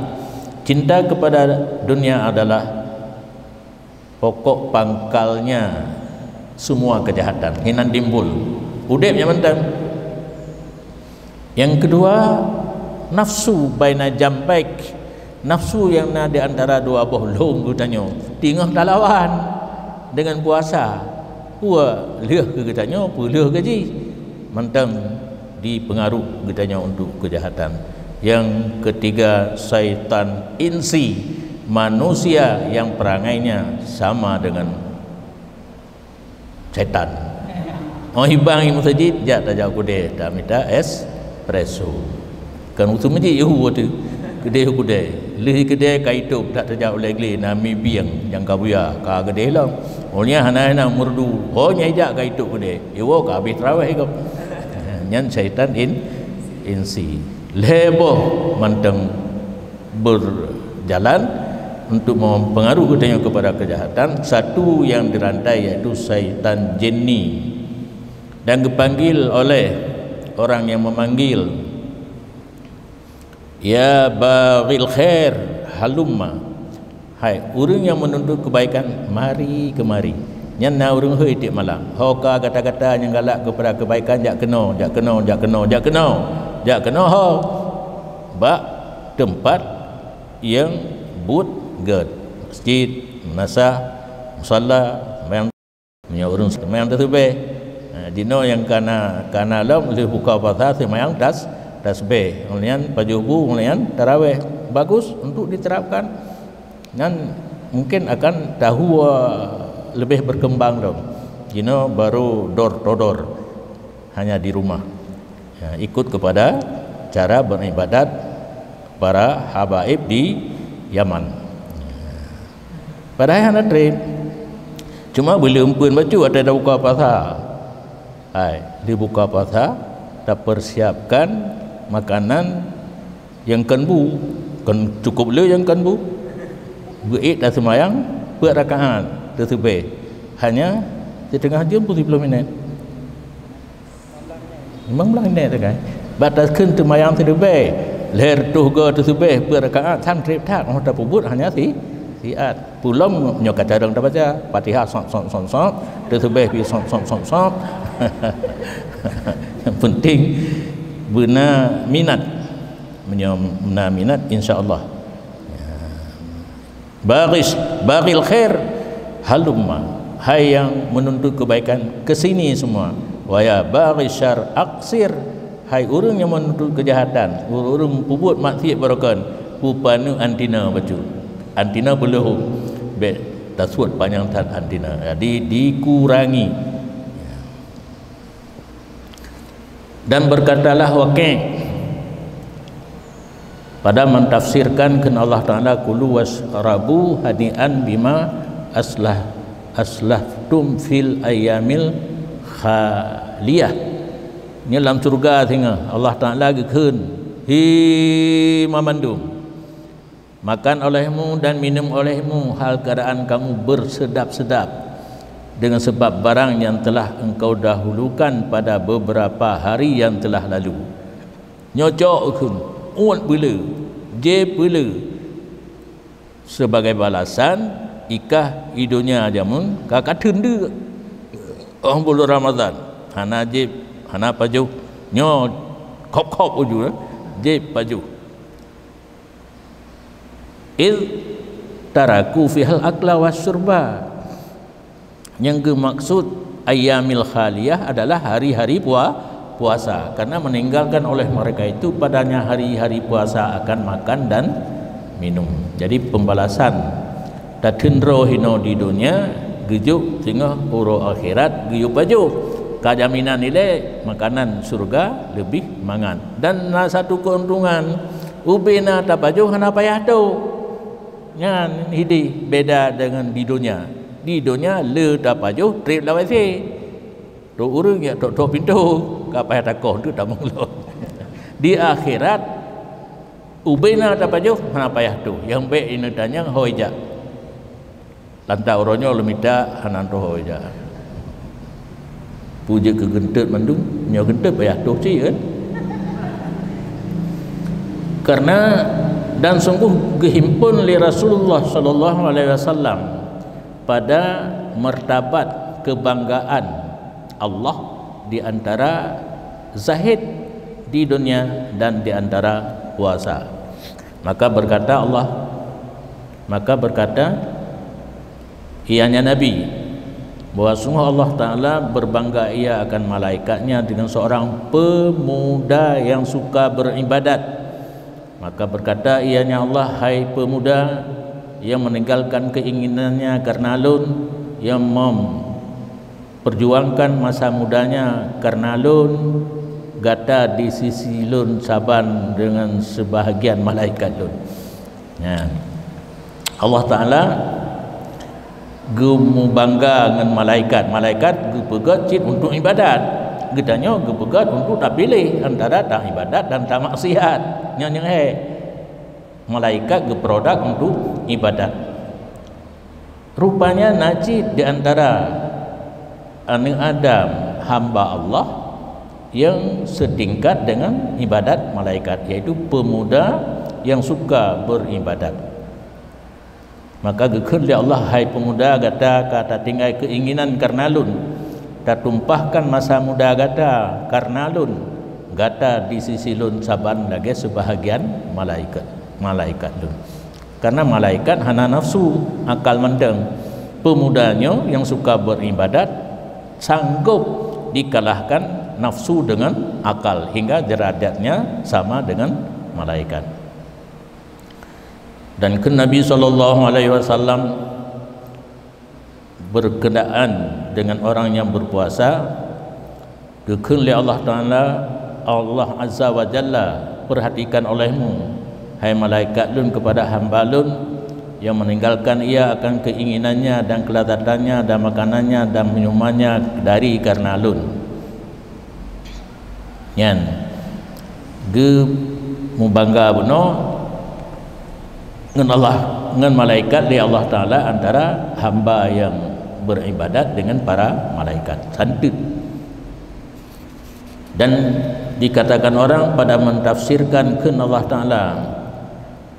Cinta kepada dunia adalah pokok pangkalnya semua kejahatan. Hinan timbul udeb nyan mantong. Yang kedua, nafsu baina jambaik. Nafsu yang na di antara dua boh lông geutanyoe teungoh talawan dengan puasa. Peue lheueh keu geutanyoe, peue lheueh keu jih. Mantong dipengaruh geutanyoe untuk kejahatan. Yang ketiga, syaitan insi, manusia yang perangainya sama dengan setan. Oh, hibang i meuseujid, jak tajak kudée, tamita espresso. Kan usu meuseujid, ihu tu. Keudeh kudée. Lheueh keudée ka itôb, tak tajak ulée glé, na mi bieng nyang ka buya, ka keudeh lom. Oh, nyan hana, hana meureudu. Oh, nyai jak ka itôb kudée. Iwoe ka habéh tarawih gob. Nyan syaitan in-, insi. Lhée boh mantong ber-, jalan untuk mempengaruhi geutanyoe kepada kejahatan, satu yang dirantai yaitu syaitan jinni, dan geupanggil oleh orang yang memanggil, "Ya baghil khair, halumma." Hai ureuëng nyang meununtut keubaikan, mari keumari. Nyan na ureuëng hôi tieb malam. Ho ka gata-gata nyang galak keupada keubaikan, jak keunoe, jak keunoe, jak keunoe, jak keunoe. Jak keunoe ho bak teumpat nyang buet gét, masjid, meunasah, musala, sembahyang. Meunyoe ureuëng sembahyang tasbih, ha, jinoe nyang kana, kana lom lheueh buka puasa sembahyang tas, tasbih, kemudian pajoh bu, kemudian tarawih. Bagus untuk diterapkan. Dan mungkin akan tahu, eh, lebih berkembang lom. Jinoe baru door to door, hanya di rumah. Ya, ikut kepada cara beribadat para habaib di Yaman. Padahai hana treb. Cuma beuleumpeuen bacut watée tabuka puasa. Hai, dibuka puasa, tapersiapkan makanan nyang kon bu, kon cukup le nyang kon bu. Beuék taseumayang peuet rakaat tasbih. Hanya siteungoh jeuem peuet siplôh minét. Memang blang nyan kan. Bak takheun teumayang siribée, lhée reutôh goe tasbih peuet rakaat, tan treb that, oh tapeubuet hanya si, siat. Pulom nyoe ka carông tabaca, Fatihah sop, sop, sop, sop, tasbih pi sop, sop, sop, sop. Yang penting beuna minat. Meunyoe na minat, insya Allah. Ya. Baris, baril khair, halumma. Hai yang menuntut kebaikan, ke sini semua. Wa ya baris syar, aksir. Hai ureuëng yang menuntut kejahatan, ureuëng peubuet maksiat barokon, peupaneuk antina bacut. Antina beuleuhom. Bék tasuet panyang that antina. Jadi dikurangi. Dan berkatalah Waqi' pada mentafsirkan kheun Allah Taala, "Kulu wasrabu hani'an bima aslah, aslaftum fil ayyamil khaliyah." Nyoe lam syurga singoh Allah Taala geukheun, "Hi mamandum, makan olehmu dan minum olehmu hal keadaan kamu bersedap-sedap dengan sebab barang yang telah engkau dahulukan pada beberapa hari yang telah lalu." Nyoe cok kheun, uet beuleu, jé beuleu. Sebagai balasan, ikah i donya jameun ka kateun deuk. Oh bulan Ramadan, hana jép, hana pajoh. Nyoe khop-khop uju, eh, jép pajoh. Id taraku fihal akla wasyurba. Nyang geumaksud ayyamil khaliyah adalah hari-hari pua-, puasa, karena meninggalkan oleh mereka itu padanya hari-hari puasa akan makan dan minum. Jadi pembalasan tateun droe hinoe di donya geujok singoh uroe akhirat geuyue pajoh. Ka jaminan ilée makanan syurga leubeh mangat. Dan na satu keuntungan, ubena tapajoh hana payah toh. Nyan hideh beda dengan di donya. Di donya le tapajoh treb lawai se. Trok ureuëng jak tok-tok pintoe, ka payah takoh teuk tamong lom. Di akhirat, ubena tapajoh hana payah toh. Nyang bék ineutanyong hôi jak. Lantak uroe nyoe lôn mita hana toh hôi jak. Peue jeuet keu geunteut mandum, nyoe geunteut payah toh cit kan? Karena dan sungguh geuhimpon lé Rasulullah sallallahu alaihi wasallam pada martabat kebanggaan Allah di antara zahid di dunia dan di antara puasa. Maka berkata Allah, maka berkata ianya Nabi, bahwa sungguh Allah Taala berbangga Ia akan malaikatnya dengan seorang pemuda yang suka beribadat. Maka berkata ianya Allah, "Hai pemuda yang meninggalkan keinginannya karena Lôn, yang memperjuangkan masa mudanya karena Lôn, gata di sisi Lôn saban dengan sebahagian malaikat Lôn." Ya. Allah Taala geumubangga ngon malaikat. Malaikat geupeugét cit untuk ibadat. Geutanyoe geupeugét untuk tapiléh antara taibadat dan tamaksiat. Nyan nyang hai. Malaikat geuprodak untuk ibadat. Rupanya na cit di antara aneuk Adam hamba Allah yang setingkat dengan ibadat malaikat, yaitu pemuda yang suka beribadat. Maka geukheun lé Allah, "Hai pemuda, gata ka tatinggai keinginan kareuna Lôn, tatumpahkan masa muda gata kareuna Lôn, gata di sisi Lôn saban lagée seubahagian malaikat, malaikat Lôn." Karena malaikat hana nafsu, akal mantong. Pemuda nyoe yang suka beribadat sanggob dikalahkan nafsu dengan akal hingga derajatnya sama dengan malaikat. Dan kheun Nabi sallallahu alaihi wasallam, berkenaan dengan orang yang berpuasa, geukheun lé Allah Taala, Allah Azza wa Jalla, "Perhatikan olehmu, hai malaikat Lôn, kepada hamba Lôn yang meninggalkan ia akan keinginannya dan kelazatannya dan makanannya dan minumannya dari karena Lôn." Nyan geumubangga bunoe ngon Allah, ngon malaikat lé Allah Taala antara hamba yang beribadat dengan para malaikat. Santeut. Dan dikatakan orang pada mentafsirkan kheun Allah Taala,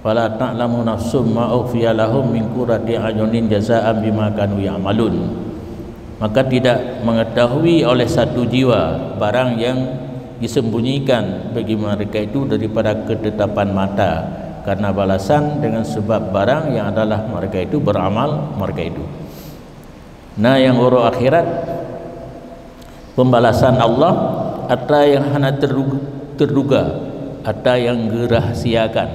"Fala ta'lamu nafsum ma ukhfiya lahum min qurrati a'yunin jazaan bima kanu ya'malun." Maka tidak mengetahui oleh satu jiwa barang yang disembunyikan bagi mereka itu daripada ketetapan mata, karena balasan dengan sebab barang yang adalah mereka itu beramal mereka itu. Na nyang uroe akhirat, pembalasan Allah atra nyang hana terdu-, terduga, atra nyang geurahasiakan.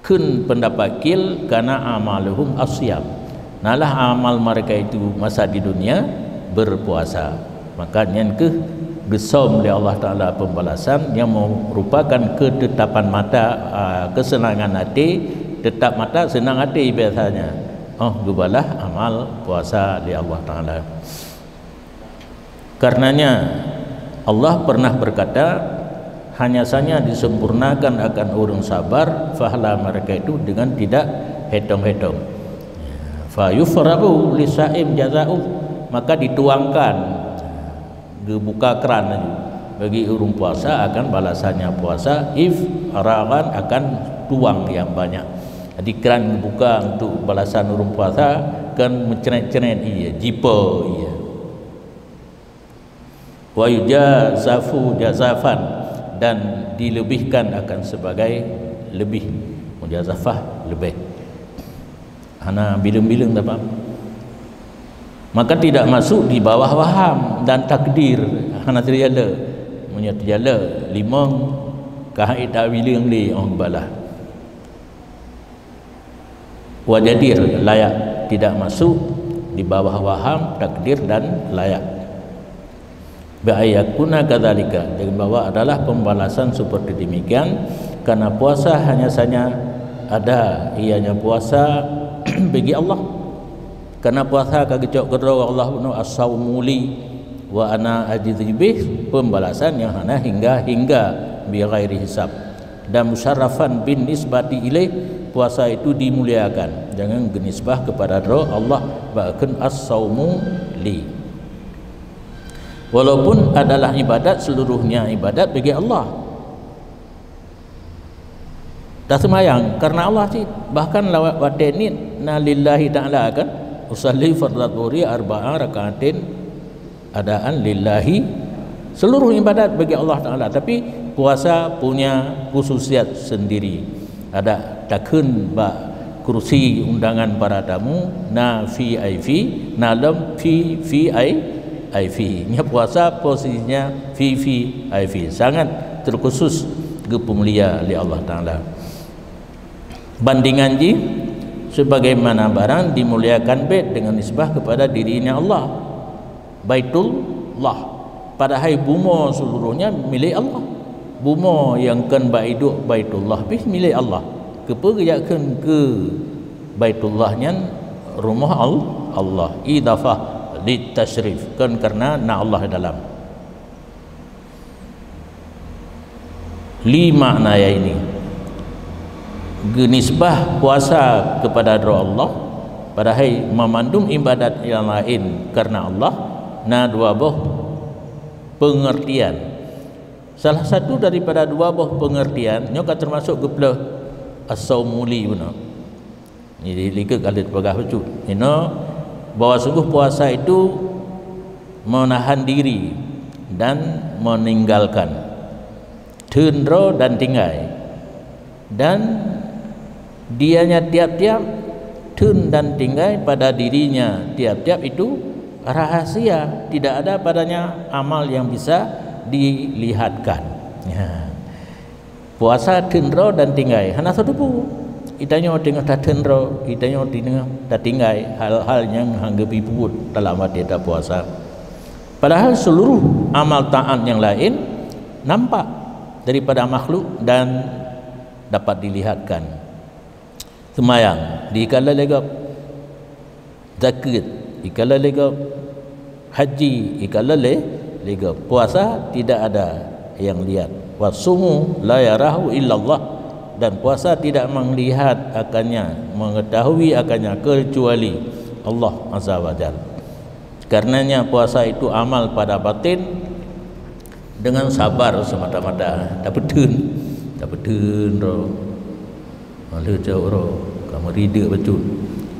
Kheun pendapat qil, "Kana amaluhum as-siyam." Nalah amal mereka itu masa di dunia berpuasa. Maka nyan keuh geusöm lé Allah Taala pembalasan nyang merupakan ketetapan mata, a, kesenangan até, tetap mata, senang até biasanya. Oh, geubalah amal puasa lé Allah Taala. Karenanya, Allah pernah berkata, "Hanya saja disempurnakan akan ureuëng sabar, pahala mereka itu dengan tidak hitung-hitung." "Fa yufragu lisaim jaza'u," maka dituangkan, geubuka kran laju, bagi ureuëng puasa akan balasannya puasa, ifragan, akan tuang yang banyak. Jadi, kran geubuka untuk balasan ureuëng puasa, kan meucret-cret ié, jipo ié. "Wa yujazafu jazafan," dan dilebihkan akan sebagai lebih. Mujazafah, lebih. Hana bileueng-bileueng, tapak. Maka tidak masuk di bawah waham dan takdir. Hana teujala. Meunyoe teujala, limong, ka hai tabileueng lé, oh, geubalah. Wa jadir, layak, tidak masuk di bawah waham, takdir, dan layak. Bi ayyakuna kadzalika, dengan bahwa adalah pembalasan seperti demikian, karena puasa hanya saja ada, ianya puasa bagi Allah. Karena puasa ka geucok keudroe Allah bunoe, "As-saumu li wa ana ajzi bih," pembalasan yang hana hingga-hingga, bi ghairi hisab. Dan musyarrafan bin nisbati ilaih, puasa itu dimuliakan, jangan geunisbah kepada Droe Allah, bahkan as-saumu li. Walaupun adalah ibadat, seluruhnya ibadat bagi Allah. Tasemayang karena Allah cit, bahkan lawat watée niet na lillahi ta'ala kan, usalli fardhu dhuhri arba'a raka'atin adaan lillahi, seluruh ibadat bagi Allah Taala, tapi puasa punya khususiat sendiri. Ada takheun bak kursi undangan para tamu, na V I P, na lom V V I P. Nya puasa posisinya V V I P, sangat terkhusus geupeumulia lé Allah Taala. Bandingan jih, sebagaimana barang dimuliakan bét dengan nisbah kepada dirinya Allah. Baitullah. Padahai bumoe seluruhnya milék Allah. Bumoe nyang kon bak iduek Baitullah pih milék Allah. Keupeue geujak kheun keu Baitullah nyan rumoh Al-, Allah? Idhafah litasyrif, kon karena na Allah dalam. Li makna ya ini. Geunisbah puasa kepada droe Allah, padahai mamandum ibadat nyang laén karena Allah, na dua boh pengertian. Salah satu daripada dua boh pengertian nyoe ka termasuk geupeuleueh as-saumuli bunoe. Jadi, likot ka lheueh peugah bacut. Inoe bahwa sungguh puasa itu menahan diri dan meninggalkan, theun droe dan tinggai. Dan dianya tiap-tiap, theun dan tinggai pada dirinya tiap-tiap itu rahasia, tidak ada padanya amal yang bisa dilihatkan. Ya. Puasa theun droe dan tinggai, hana soe teupeu. Geutanyoe teungoh tatheun droe, geutanyoe teungoh tatinggai hal-hal nyang hana geupeubuet dalam watée tapuasa. Padahal seluruh amal taat nyang laén nampak daripada makhluk dan dapat dilihatkan. Seumayang, dikalon lé gob. Zakeuet, dikalon lé gob. Haji, dikalon lé, lé gob. Puasa tidak ada yang lihat. Wasumu la yarahu illallah. Dan puasa tidak melihat akannya, mengetahui akannya kecuali Allah Azza wa Jalla. Karenanya puasa itu amal pada batin dengan sabar semata-mata. Tapeutheun, tapeutheun droe. Maleuh cok uroe, ka meuridek bacut.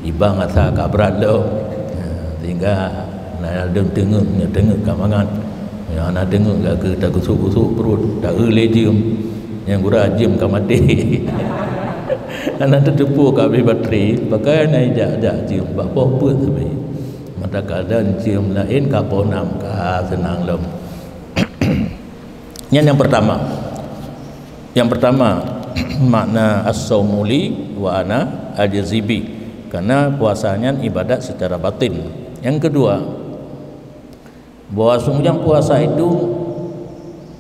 Ibang asa ka brat lom. Ha, sehingga na lom teungeut, nyoe teungeut ka mangat. Nyoe hana teungeut ka keu tagusok-gusok pruet, taeu lé jeuem. Nyang gura jeuem ka maté. Hana teuteupeue ka habéh baterai, pakai na ijak-jak jeuem bak poh peuet sabe. Mata kadang jeuem laén ka poh nam ka seunang lom. Nyan nyang pertama. Yang pertama, makna as-saumu li wa ana ajzi bih. Karena puasa nyan ibadat secara batin. Yang kedua, bahwa sungguhnya puasa itu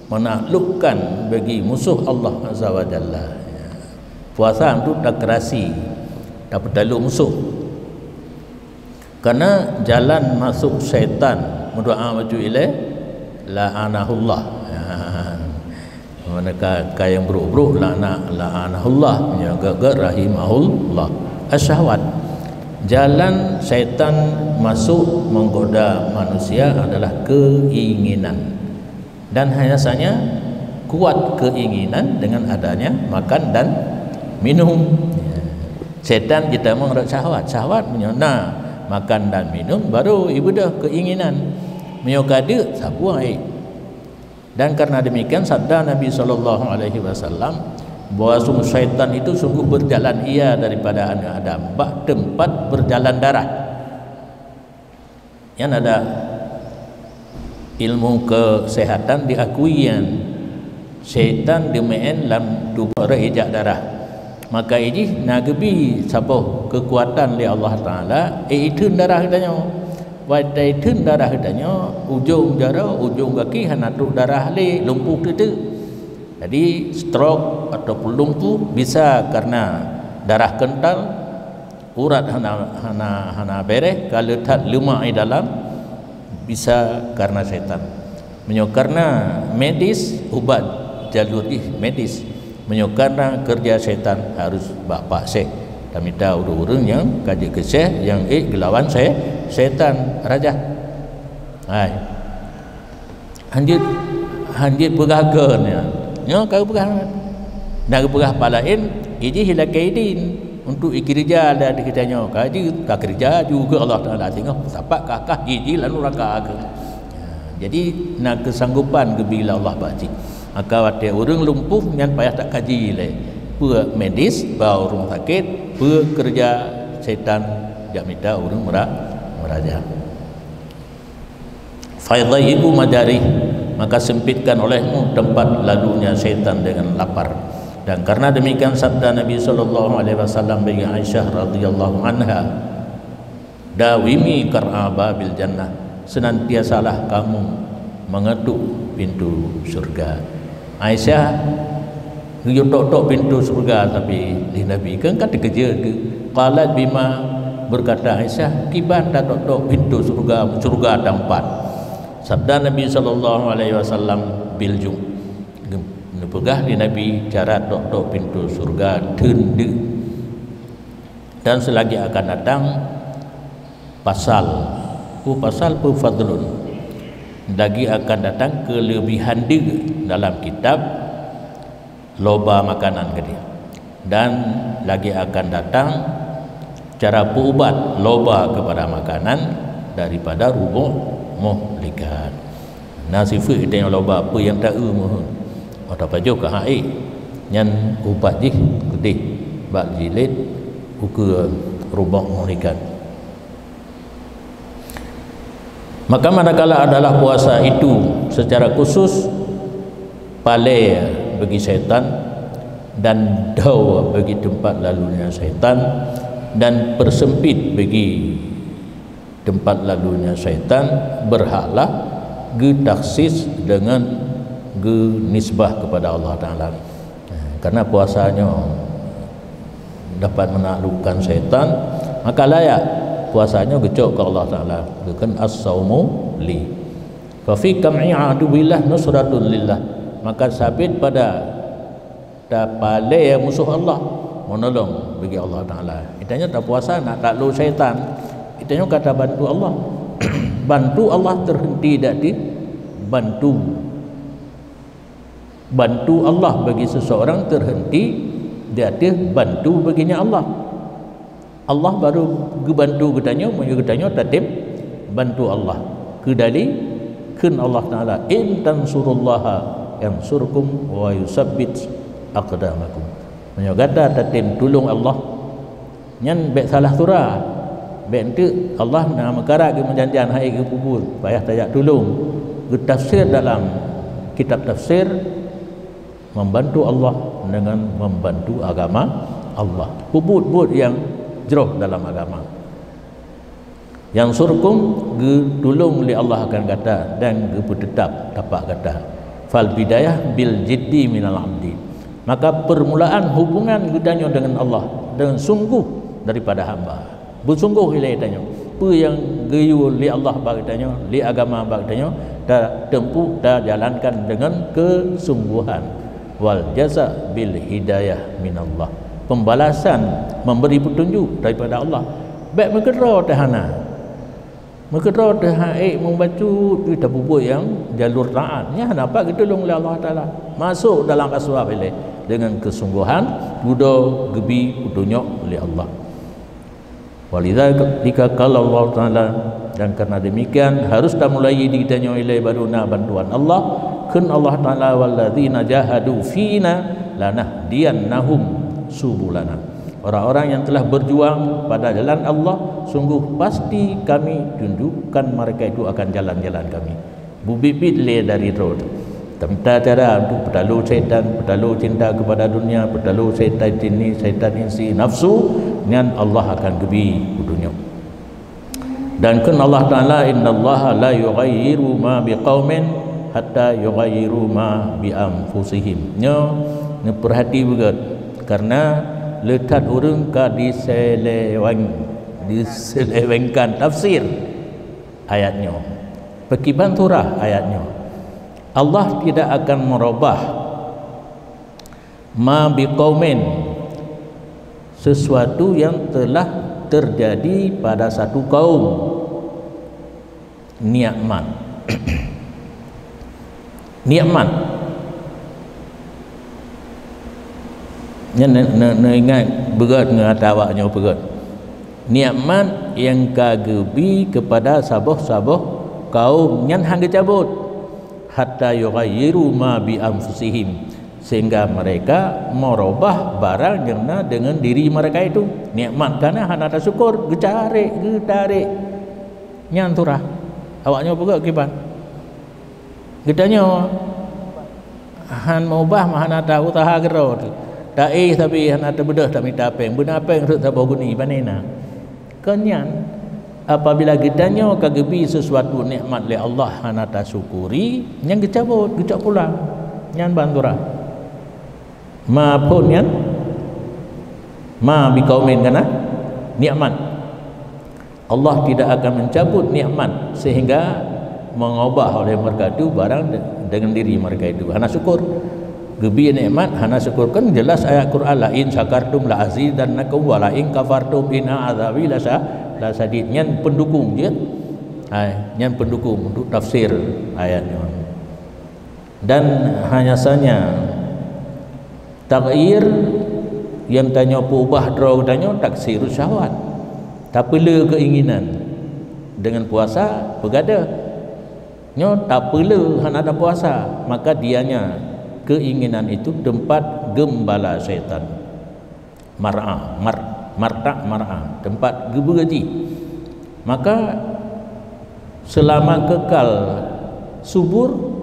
menaklukkan bagi musuh Allah Azza wa Jalla. Puasa untuk takerasi, tapeutalok musuh. Karena jalan masuk syaitan, meudoa bacut ilée, la'anahullah. Ha. Mana ka, ka nyang brok-brok, la'na-, la'anahullah, nyang gét-gét rahimahullah. Asyahwat. Jalan syaitan masuk menggoda manusia adalah keinginan. Dan hanya saja kuat keinginan dengan adanya makan dan minum. Ya. Setan jitamong rot syahwat. Syahwat meunyoe na makan dan minum, baru ibeudôh keinginan. Meunyoe ka deuk, sapeue ék. Dan karena demikian, sabda Nabi sallallahu alaihi wasallam, bahwa sungguh syaitan itu sungguh berjalan ia daripada anak Adam, bak tempat berjalan darah. Nyan ada ilmu kesehatan diakui nyan. Syaitan dimeu'en lam tuboh rot ijak darah. Maka ijih na geubi saboh keukuatan lé Allah Taala, eh, itheun darah geutanyoe. Watée itheun darah geutanyoe, ujong jaroe, ujong gaki hana trok darah lé, lumpuh teuk-teuk. Jadi, stroke ataupun lumpuh bisa karena darah kental, urat hana, hana, hana bereh, ka le that leumak di dalam, bisa karena setan. Meunyoe karena medis, ubat jalur jih medis. Meunyoe karena kerja setan, harus bak pak syekh. Tamita ureuëng-ureuëng nyang ka jeuet keu syekh, nyang ék geulawan se-, setan, raja. Hai. Hanjeuet, hanjeuet peugah keu nyan. Nyoe ka geupeugah. Na geupeugah pat laén, ijih ilakée idin untuk ikeureuja lé ateueh geutanyoe. Ka jeuet, ka keureuja juga Allah Taala singoh sapat ka kah jih-jih lam nuraka keu. Jadi, na keusanggopan geubi lé Allah bak jih. Maka watée ureuëng lumpuh nyan payah takaji lé. Peue medis bak ureuëng sakét, peue keureuja setan jak mita ureuëng meura-, meuraja. Fayadhiqu majarih, maka sempitkan olehmu tempat lalunya syaitan dengan lapar. Dan karena demikian sabda Nabi sallallahu alaihi wasallam bagi Aisyah radhiyallahu anha, "Dawimi qar'a babil jannah, senantiasalah kamu mengetuk pintu surga." Aisyah geuyue tok-tok pintoe syeuruga sabe lé Nabi, keu ka teukeujot geuh. Qalat, bima, berkata Aisyah, "Kiban tatok-tok pintoe syeuruga, syeuruga tampat?" Sabda Nabi sallallahu alaihi wasallam, "Bil ju'." Neupeugah lé Nabi cara tok-tok pintoe syeuruga teun deuh. Dan seulagi akan datang pasal, peue pasal, peue fadlun. Lagi akan datang keuleubihan deuh dalam kitab, loba makanan keudeh. Dan lagi akan datang cara peuubat loba keupada makanan daripada ruboh muhlikat. Na sifeuet geutanyoe loba peue nyang ta-eu meuheuet. Oh, tapajoh keu hak ék, nyan ubat jih keudeh bak jilid ukeue ruboh muhlikat. Maka manakala adalah puasa itu secara khusus palée bagi syaitan dan dhoe bagi teumpat lalunya syaitan dan peurseumpit bagi teumpat lalunya syaitan, berhaklah geutakhsis deungon geunisbah keupada Allah Taala. Karena puasa nyoe dapat menaklukkan syaitan, maka layak puasa nyoe geucok keu Allah Taala, geukheun as-saumu li. Fa fi qam'i aduwillah nusratun lillah. Maka sabit pada tapalée musoh Allah, meunolong bagi Allah Taala. Geutanyoe tapuasa nak taklok syaitan. Geutanyoe ka tabantu Allah. Bantu Allah teuhenti di ateueh bantu. Bantu Allah bagi seseorang teuhenti di ateueh bantu baginya Allah. Allah baru geubantu geutanyoe meunyoe geutanyoe tatem bantu Allah. Keudali kheun Allah Taala, "In tansurullaha yansurkum wa yusabbit aqdamakum." Meunyoe gata tatem tulông Allah, nyan bék salah sura. Bék enteuk Allah na meukarat geumeujanjian hai geupeubuet, payah tajak tulông. Geutafsir dalam kitab tafsir, membantu Allah dengan membantu agama Allah. Peubuet-buet nyang jroh dalam agama. Yansurkum, geutulông lé Allah akan gata dan geupeuteutap tapak gata. Fal bidayah bil jiddi minal abdi. Maka permulaan hubungan geutanyoe dengan Allah dengan sungguh daripada hamba. Beusunggoh ilée tanyoe. Peue nyang geuyue lé Allah bak geutanyoe, lé agama bak geutanyoe, ta teumpuh, tajalankan deungon keusunggohan. Wal jaza bil hidayah minallah. Pembalasan, memberi petunjuk daripada Allah. Bék meukeudroe teuh hana. Meukeudroe teuh han ék meubacut, ih, tapeubuet nyang jalur taat. Nyan hana pat geutulông lé Allah Taala. Masôk dalam asbab ilée deungon keusunggohan, dudoe geubi peutunyok lé Allah. Walidzalika qala Allah Taala, dan karena demikian harus tamulai di geutanyoe ilée baru na bantuan Allah. Kheun Allah Taala, "Walladzina jahadu fina lanahdiyannahum subulana." Orang-orang yang telah berjuang pada jalan Allah, sungguh pasti Kami tunjukkan mereka itu akan jalan-jalan Kami. Beubiet-biet lé dari droe. Tamita cara untuk peutalo syaitan, peutalo cinta kepada dunia, peutalo syaitan jinni, syaitan insi, nafsu, nyan Allah akan geubi peutunyok. Dan kheun Allah Taala, "Innallaha la yughayyiru ma biqaumin hatta yughayyiru ma bi anfusihim." Nyoe neupeurhati beugét, karena le that ureuëng ka diseleweng, diselewengkan tafsir ayat nyoe. Peukiban surah ayat nyoe. Allah tidak akan merubah ma biqaumin, sesuatu yang telah terjadi pada satu kaum. Nikmat. Nikmat. Nyan ne, ne, ne ingat beugét ngon ata awak nyoe peugét. Nikmat nyang ka geubi kepada saboh-saboh kaum nyan han geucabot. Hatta yughayyiru ma bi anfusihim, sehingga mereka merubah barang nyang na dengan diri mereka itu. Nikmat kana hana tasyukur, geutarek, geutarek. Nyan surah. Awak nyoe peugah kiban. Geutanyoe han meubah mah hana ta usaha keudroe. Taéh sabe hana teubeudôh tamita péng. Beuna péng rhot saboh guni, pane na. Kon nyan, apabila geutanyoe ka geubi sesuatu nikmat lé Allah hana tasyukuri, nyan geucabot, geucok pulang. Nyan ban surah. Ma phon nyan? Ma biqaumin kana nikmat. Allah tidak akan mencabut nikmat sehingga mengubah oleh mereka itu barang de-, dengan diri mereka itu. Hana syukur. Geubri nikmat hana syukur, kan jelas ayat Quran, "La in syakartum la azidannakum wa la in kafartum inna azabi lasa-, lasadid." Nyan pendukung jih. Hai, nyan pendukung untuk tafsir ayat nyoe. Dan hanya saja takhyir nyang tanyoe peubah droe tanyoe taksirus syahwat. Tapeulé keinginan dengan puasa peugadeuh. Nyoe tapeulé hana ada puasa, maka dianya keinginan itu tempat geumbala syaitan. Mar'a, mar-, marta' mar'a, tempat geubeue jih. Maka selama kekal subur,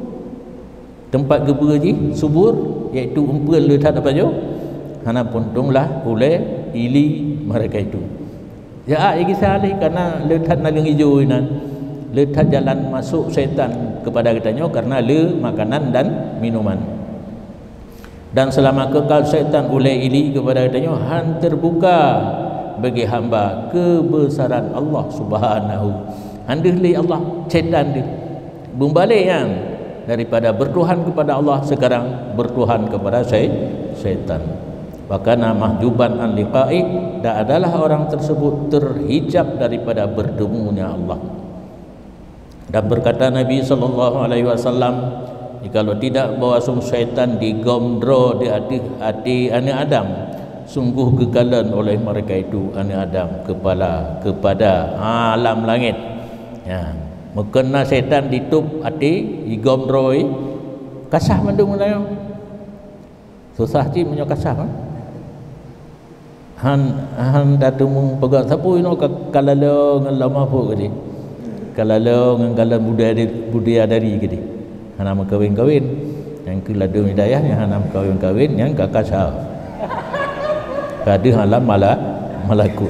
tempat geubeue jih subur, yaitu eumpeuen le that apa jih, hana peuntông lah ulée ili mereka itu. Ya, ah, igi saleh karena le that naleueng ijo inan. Le that jalan masuk setan kepada kita nyoe karena le makanan dan minuman. Dan selama kekal setan ulée ili kepada kita nyoe, han terbuka bagi hamba kebesaran Allah Subhanahu. Han deuh lé Allah, setan deuh. Beubalék nyan, daripada bertuhan kepada Allah, sekarang bertuhan kepada sy-, syaitan. Wa kana mahjuban an liqa'i, dan adalah orang tersebut terhijab daripada bertemunya Allah. Dan berkata Nabi sallallahu alaihi wasallam, "Jikalau tidak bahwasung syaitan digom droe di ateueh até aneuëk Adam, sungguh geukalon oleh mereka itu aneuëk Adam kepala kepada alam langit." Ya, meukeuna syaitan ditôb até, digom droe, kasah mandum geutanyoe. Susah cit meunyoe kasah, kan? Han, han tatumu peugah sapeue inoe ka, ka laloe ngon Lauh Mahfuz keudeh. Ka laloe ngon kalon budaya, budaya dari keudeh. Hana meukawen-kawen. Nyang keu ladôm hidayah nyang hana meukawen-kawen, nyang ka kasah. Ka deuh alam mala-, malakut.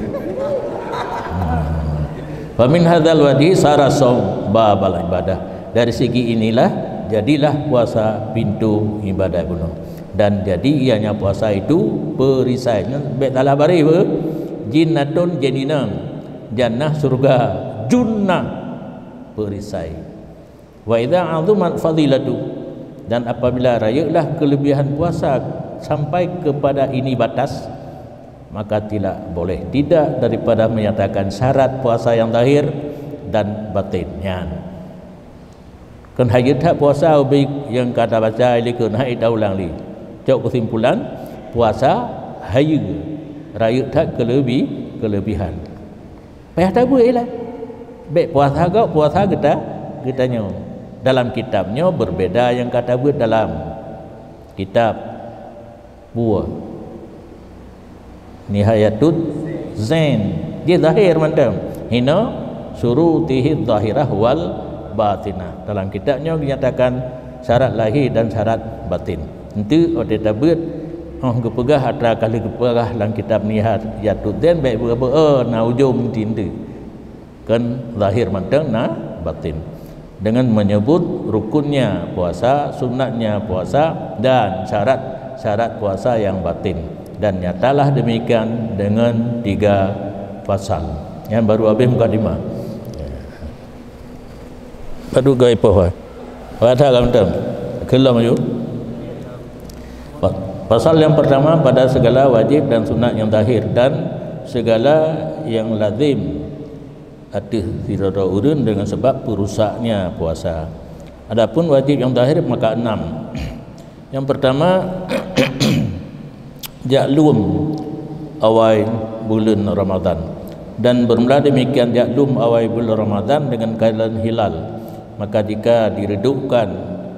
Fa min hadzal wajhi sara shaum babal ibadah. Dari segi inilah jadilah puasa pintu ibadat bunoe. Dan jadi ianya puasa itu perisai. Nyan bék salah baréh beuh. Jinnatun, jén inong, jannah, syurga, junnah, perisai. Wa idza azumat fadilatu, dan apabila rayeuklah kelebihan puasa sampai kepada ini batas, maka tidak boleh tidak daripada menyatakan syarat puasa yang zahir dan batin. Nyan. Kon hayeue that puasa ubé nyang ka tabaca lé keu na ita ulang lé. Cok keusimpulan, puasa hayeue, rayeuk that keulebi-, keulebihan. Payah tabeuet lah. Bék puasa gob, puasa geuta-, geutanyoe. Dalam kitab nyoe berbeda nyang ka tabeuet dalam kitab Buah. Nihayatuz Zain. Dia zahir mantong. Hina syurutihi zahirah wal batinah. Dalam kitab nyoe dinyatakan syarat lahir dan syarat batin. Enteuk watée tabeuet, oh geupeugah atra kali geupeugah lam kitab Nihayatuz Zain bék beu-, beu-, na ujong ti enteuk. Kan zahir mantong na batin. Dengan menyebut rukunnya puasa, sunatnya puasa, dan syarat-syarat puasa yang batin. Dan nyatalah demikian dengan tiga pasal. Yang baru habis mukadimah. Padu gai poh. Kata kamu tahu. Kelom yu. Pa-, pasal yang pertama pada segala wajib dan sunat yang zahir dan segala yang lazim ateueh sidroe-droe ureuëng dengan sebab peurusaknya puasa. Adapun wajib nyang zahir maka enam. Nyang pertama, jak lom awai buleuen Ramadhan. Dan bermula demikian jak lom awai buleuen Ramadhan dengan kalon hilal, maka jika diredupkan,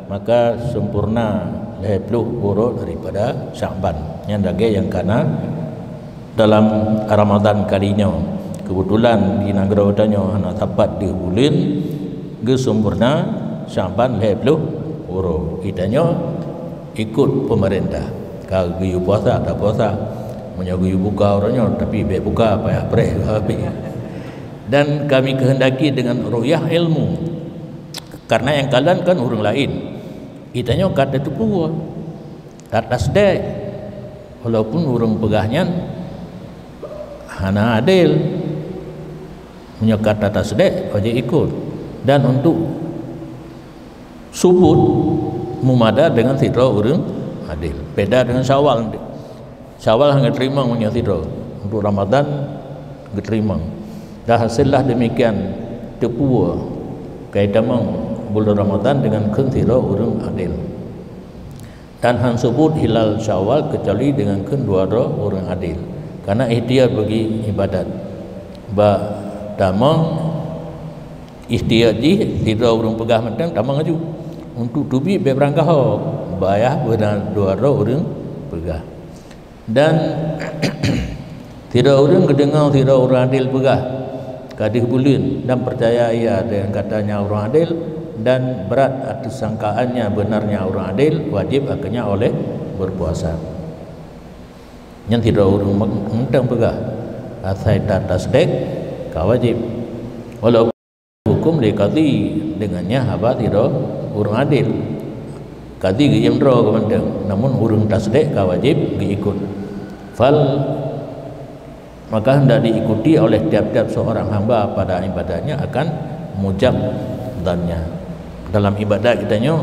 maka sempurna lhée ploh uroe daripada Syakban. Nyan lagée nyang kana dalam Ramadhan kali nyoe. Keubeutulan di nanggroe tanyoe hana sapat deuh buleuen, geuseumpurna Syakban lhée ploh uroe. Geutanyoe ikot peumeurintah. Ka geuyue puasa, tapuasa. Meunyoe geuyue buka uroe nyoe, tapi bék buka, payah preh habéh. Dan kami kehendaki dengan ru'yah ilmu. Karena nyang kalon kan ureuëng laén. Geutanyoe ka tateupeue. That tasdék, walaupun ureuëng peugah nyan hana adil. Meunyoe ka that tasdék, wajéb ikot. Dan untuk subut mumada dengan sidroe ureuëng, adil. Beda dengan Syawal nanti. Syawal hana geuteurimong meunyoe sidroe. Untuk Ramadan geuteurimong. Dan hasillah demikian, teupeue kai tamong buleuen Ramadan deungon kheun sidroe ureuëng adil. Dan han seubut hilal Syawal keucuali deungon kheun dua droe ureuëng adil. Karena ikhtiar bagi ibadat. Bak tamong ikhtiar jih sidroe ureuëng peugah mantong tamong laju. Untuk teubiet bèk beurangkaho, payah beuna dua droe ureuëng peugah. Dan sidroe ureuëng geudeungoe sidroe ureuëng adil peugah ka deuh buleuen dan peucaya ia dengan katanya ureuëng adil dan brat ateueh sangkaannya beunarnya ureuëng adil, wajéb akannya oleh berpuasa. Nyan sidroe ureuëng mantong peugah, asai tatasdék ka wajéb. Walaupun hukum lé kadhi deungon nyan haba sidroe ureuëng adil. Kadhi geuyue droe keu mantong, namun ureuëng tasdék ka wajéb geuikot. Fal, maka hendak diikuti oleh tiap-tiap seorang hamba pada ibadatnya akan mujab dhannya. Dalam ibadat geutanyoe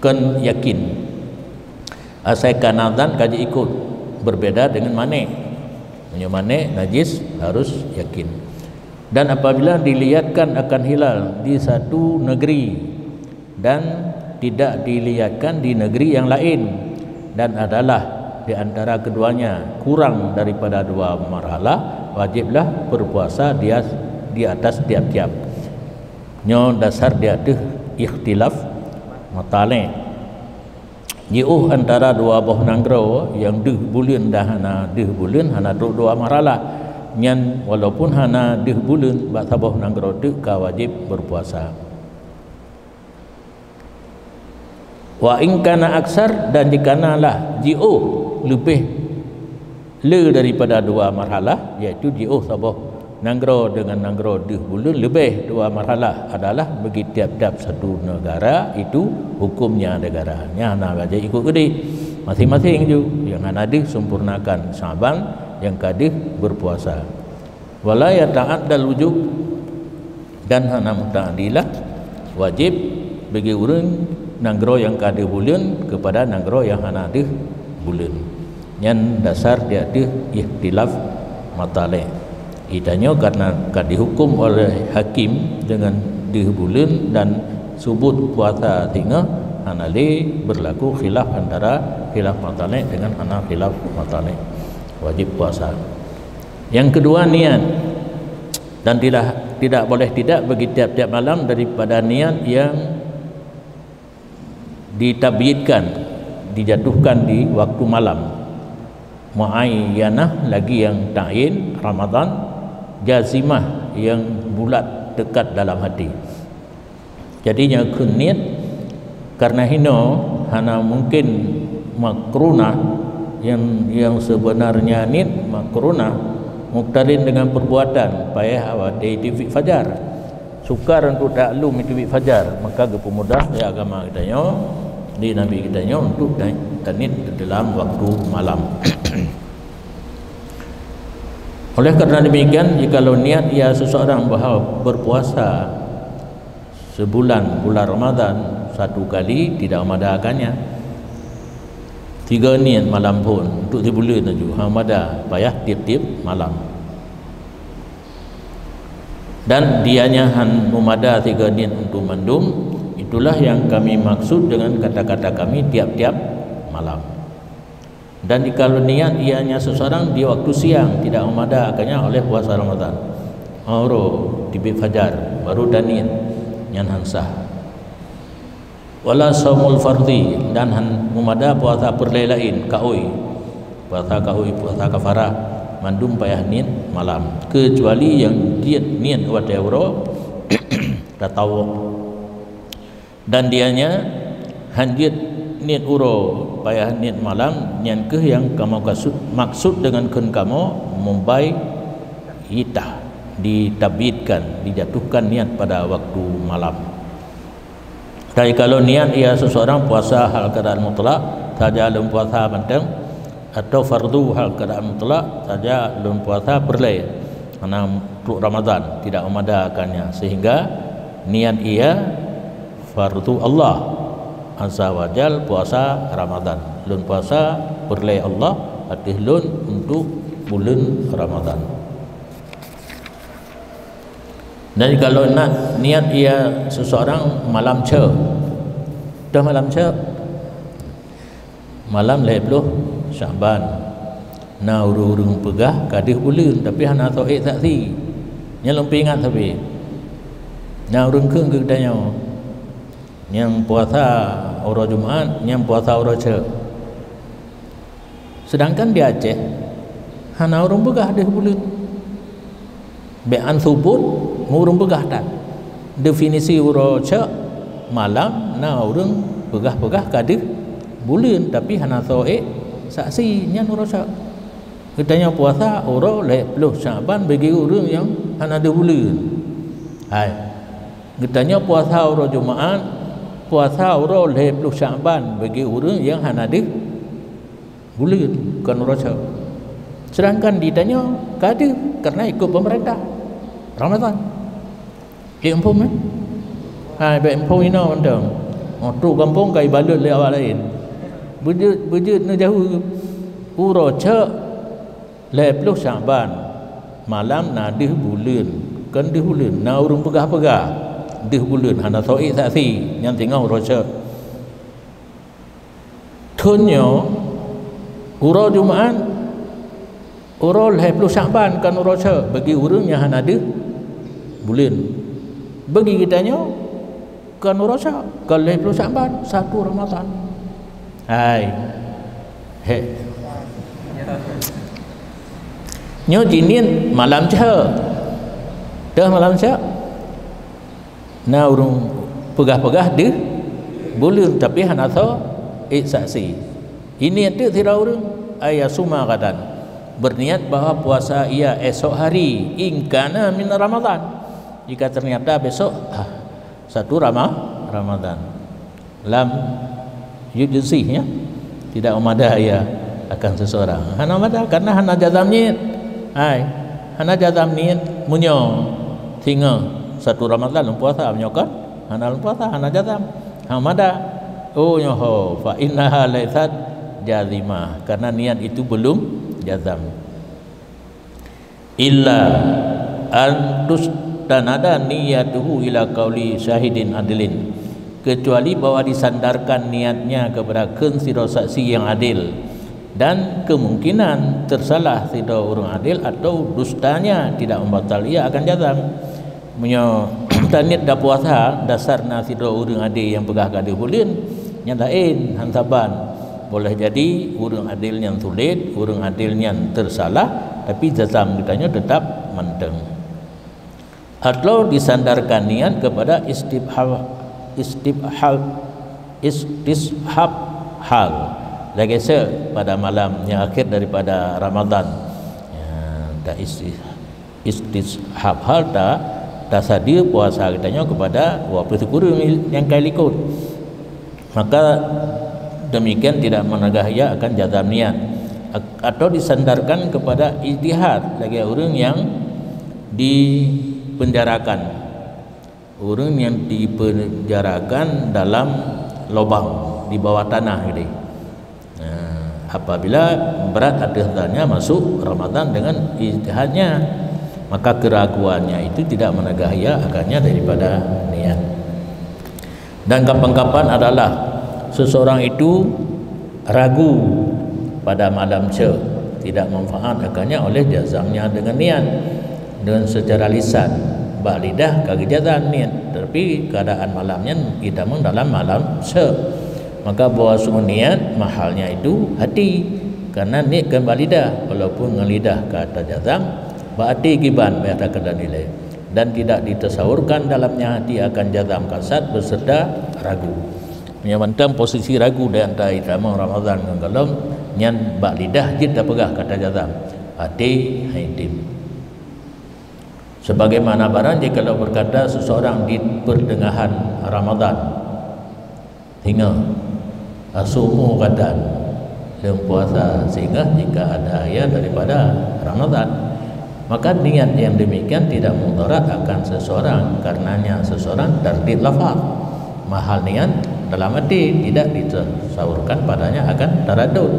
kon yakin. Asai kana dhan ka jiikot, berbeda dengan manéh. Meunyoe manéh najis harus yakin. Dan apabila dilihatkan akan hilal di satu negeri dan tidak dilihatkan di negeri yang lain dan adalah di antara keduanya kurang daripada dua marhalah, wajiblah berpuasa di as-, di atas tiap-tiap. Nyoe dasar di ateueh ikhtilaf matali'. Jiôh antara dua boh nanggroe nyang deuh buleuen dan hana deuh buleuen hana trok dua marhalah. Nyan walaupun hana deuh buleuen bak saboh nanggroe teuk ka wajéb berpuasa. Wa in kana aksar, dan jikana lah jiôh leubeh le daripada dua marhalah, yaitu jiôh saboh nanggroe deungon nanggroe deuh buleuen leubeh dua marhalah adalah bagi tiap-tiap satu negara itu hukumnya negara. Nyan hana wajéb ikot keudeh. Masing-masing ju, nyang hana deuh sempurnakan Syaban, nyang ka deuh berpuasa. Wala yata'addal wujub, dan hana muta'addilah wajéb bagi ureuëng nanggroe nyang ka deuh buleuen keupada nanggroe nyang hana deuh buleuen. Nyan dasar di ateueh ikhtilaf matali'. Geutanyoe karena ka dihukum oleh hakim deungon deuh buleuen dan subut puasa singoh, hana lé berlaku khilaf antara khilaf matali' deungon hana khilaf matali'. Wajéb puasa. Yang kedua, niat. Dan tidak, tidak boleh tidak bagi tiap-tiap malam daripada niat yang ditabyitkan, dijatuhkan di waktu malam. Muayyanah lagi yang ta'yin, Ramadan, jazimah yang bulat tekat dalam hati. Jadi nyoe kheun niet, karena hino hana mungkin makrunah yang, yang sebenarnya niet makrunah muktarin dengan perbuatan, payah awak di teubiet fajar. Sukar untuk taklum teubiet fajar, maka geupeumudah lé agama geutanyoe, di Nabi geutanyoe untuk ta-, taniet dalam waktu malam. Oleh karena demikian, jikalau niat ia seseorang bahwa berpuasa sebulan, bulan Ramadan, satu kali tidak memadahkannya. Tiga niet malam phon untuk sibuleuen laju, hana meumada, payah tiep-tiep malam. Dan dianya hana meumada tiga niet untuk mandum, itulah yang kami maksud dengan kata-kata kami tiap-tiap malam. Dan jikalau niat ianya seseorang di waktu siang tidak meumada akannya oleh puasa Ramadan. Uroe teubiet fajar baru taniet, nyan hana sah. Wala saumul fardhi, dan hana meumada puasa peureulée laén, kaôi. Puasa kaôi, puasa kafarah, mandum payah niet malam, kecuali nyang jeuet niet watée uroe tatawuk. Dan dianya hana jeuet niet uroe payah niet malam, nyan kheueh nyang kamoe kasut, maksud deungon kheun kamoe mubayyitah, ditabyitkan, dijatuhkan niat pada waktu malam. Tapi kalau niat ia seseorang puasa hal keadaan mutlak, saja lôn puasa mantong, atau fardu hal keadaan mutlak, saja lôn puasa peureulée, karena trok Ramadan tidak meumada akannya, sehingga niat ia fardu Allah Azza wa Jal puasa Ramadan. Lôn puasa peureulée Allah ateueh lôn untuk buleuen Ramadan. Dan kalau nak niat ia seseorang malam ce, dah malam ce, malam lhée ploh Syaban, na ureuëng-ureuëng peugah ka deuh buleuen tapi hana soe ék saksi. Nyan lôn peuingat sabe. Na ureuëng kheun keu geutanyoe, nyang puasa uroe Jumat, nyang puasa uroe ce. Sedangkan di Aceh hana ureuëng peugah deuh buleuen. Bék an subot ureuëng peugah that. Definisi uroe ce malam na ureuëng peugah-peugah ka deuh buleuen tapi hana soe ék saksi, nyan uroe ce. Geutanyoe puasa uroe lhée ploh Syaban bagi ureuëng nyang hana deuh buleuen. Hai. Geutanyoe puasa uroe Jumat, puasa uroe lhée ploh Syaban bagi ureuëng nyang hana deuh buleuen, kon uroe ce. Sedangkan di tanyoe ka deuh karena ikut pemerintah Ramadan. Ék muphom, eh? Hai, bék muphom inoe mantong. Oh, trok gampông ka ibalot lé awak laén. Beujeuet, beujeuet neujaweueb. Uroe ce lhée ploh Syaban, malam na deuh buleuen, kon deuh buleuen, na ureuëng peugah-peugah deuh buleuen, hana soe ék saksi, nyan singoh uroe ce. Thon nyoe uroe Jumat, uroe lhée ploh Syaban, kon uroe ce bagi ureuëng nyang hana deuh buleuen. Bagi geutanyoe, kon uroe ce, kon lhée ploh Syaban, satu Ramadan. Hai. He. Nyoe jiniet malam ce. Teuh malam ce. Na ureuëng peugah-peugah deuh buleuen tapi hana soe ék saksi. Ini teuk sidroe ureuëng, ayasuma ghadan. Berniat bahwa puasa ia esok hari, in kana min Ramadan. Jika ternyata besok, ah, satu Rama-, Ramadan. Lam yujzih, ya. Tidak memadai ia akan seseorang. Hana memadai karena hana jazam niet. Hai, hana jazam niet meunyoe singoh satu Ramadan lôn puasa, meunyoe kon hana lôn puasa, hana jazam. Hana memadai. Oh, nyoe ho, fa innaha laisat jazimah, karena niat itu belum jazam. Illa an tustanada niyatuhu ila qauli syahidin adlin, kecuali bahwa disandarkan niatnya kepada kheun sidroe saksi yang adil, dan kemungkinan tersalah sidroe ureuëng adil atau dustanya tidak membatal ia akan jazam. Meunyoe taniet tapuasa dasar na sidroe ureuëng adé nyang peugah ka deuh buleuen, nyan laén, han saban. Boleh jadi ureuëng adil nyan sulet, ureuëng adil nyan teusalah, tapi jazam geutanyoe teutap mantong. Atau disandarkan niat kepada istibhal, istibhal, istishab hal. Lagée se pada malam nyang akhir daripada Ramadan. Ya, dak isti-, istishab hal ta, tasadia puasa geutanyoe kepada dua puluh sikureueng nyang ka likot. Maka demikian tidak menegah ia akan jazam niat. Ak-, atau disandarkan kepada ijtihad lagée ureuëng nyang dipenjarakan. Ureuëng nyang dipenjarakan dalam lubang di bawah tanah gitu. Nah, apabila berat atas zatnya masuk Ramadan dengan ijtihadnya, maka keraguannya itu tidak menegah ia akannya daripada niat. Dan kapan-kapan adalah seseorang itu ragu pada malam se, tidak manfaat akannya oleh jazamnya dengan niat. Dan secara lisan, bak lidah ka geujazam niet, tapi keadaan malam nyan itamong dalam malam se. Maka bahwa sungguh niat mahalnya itu hati, karena niet kan bak lidah, walaupun ngon lidah ka tajazam, bak hati kiban meuh takeuda nilai, dan tidak ditasaurkan dalamnya hati akan jazam kasat beserta ragu. Meunyoe mantong posisi ragu di antara itamong Ramadan ngon gohlom, nyan bak lidah jeuet tapeugah ka tajazam, até haitem. Sebagaimana barang jikalau berkata seseorang di pertengahan Ramadan, singoh, asumu ghadan, lôn puasa singoh jika ada ayat daripada Ramadan, maka niat yang demikian tidak mudarat akan seseorang, karenanya seseorang tardid lafaz. Mahal niat dalam até, tidak ditasawurkan padanya akan taradud.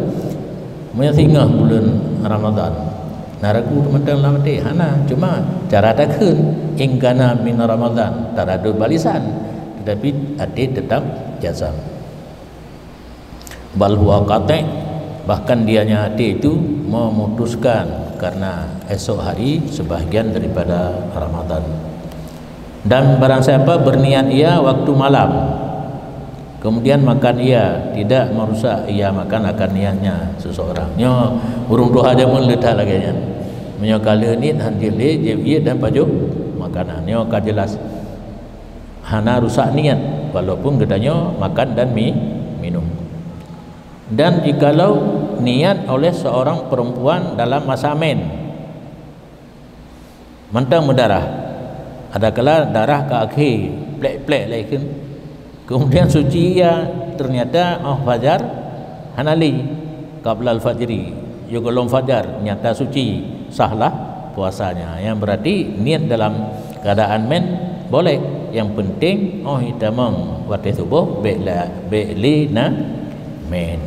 Meunyoe singoh buleuen Ramadhan, na ragu teumantong lam até? Hana, cuma cara takheun, "In kana min Ramadhan," taradud bak lisan, tetapi até tetap jazam. "Bal huwa qati'," bahkan dianya até itu memutuskan karena esok hari sebahagian daripada Ramadhan. Dan barang siapa berniat ia waktu malam, kemudian makan ia, tidak merusak ia makan akan niatnya seseorang. Nyoe ureuëng tuha jameun le that lagée nyan. Meunyoe ka lheueh niet, han jeuet lé jieb ié dan pajoh makanan. Nyoe ka jelas hana rusak niat, walaupun geutanyoe makan dan mi-, minum. Dan jikalau niat oleh seorang perempuan dalam masa men, mantong meudarah. Adakala darah ka akhé, plek-plek lé kheun. Kemudian suci ia, ternyata, oh, fajar hana lé, qablal fajri, yôh gohlom fajar, nyata suci, sahlah puasanya. Yang berarti niat dalam keadaan men boleh. Yang penting, oh, itamong watée suboh, bék la-, bék lé na men.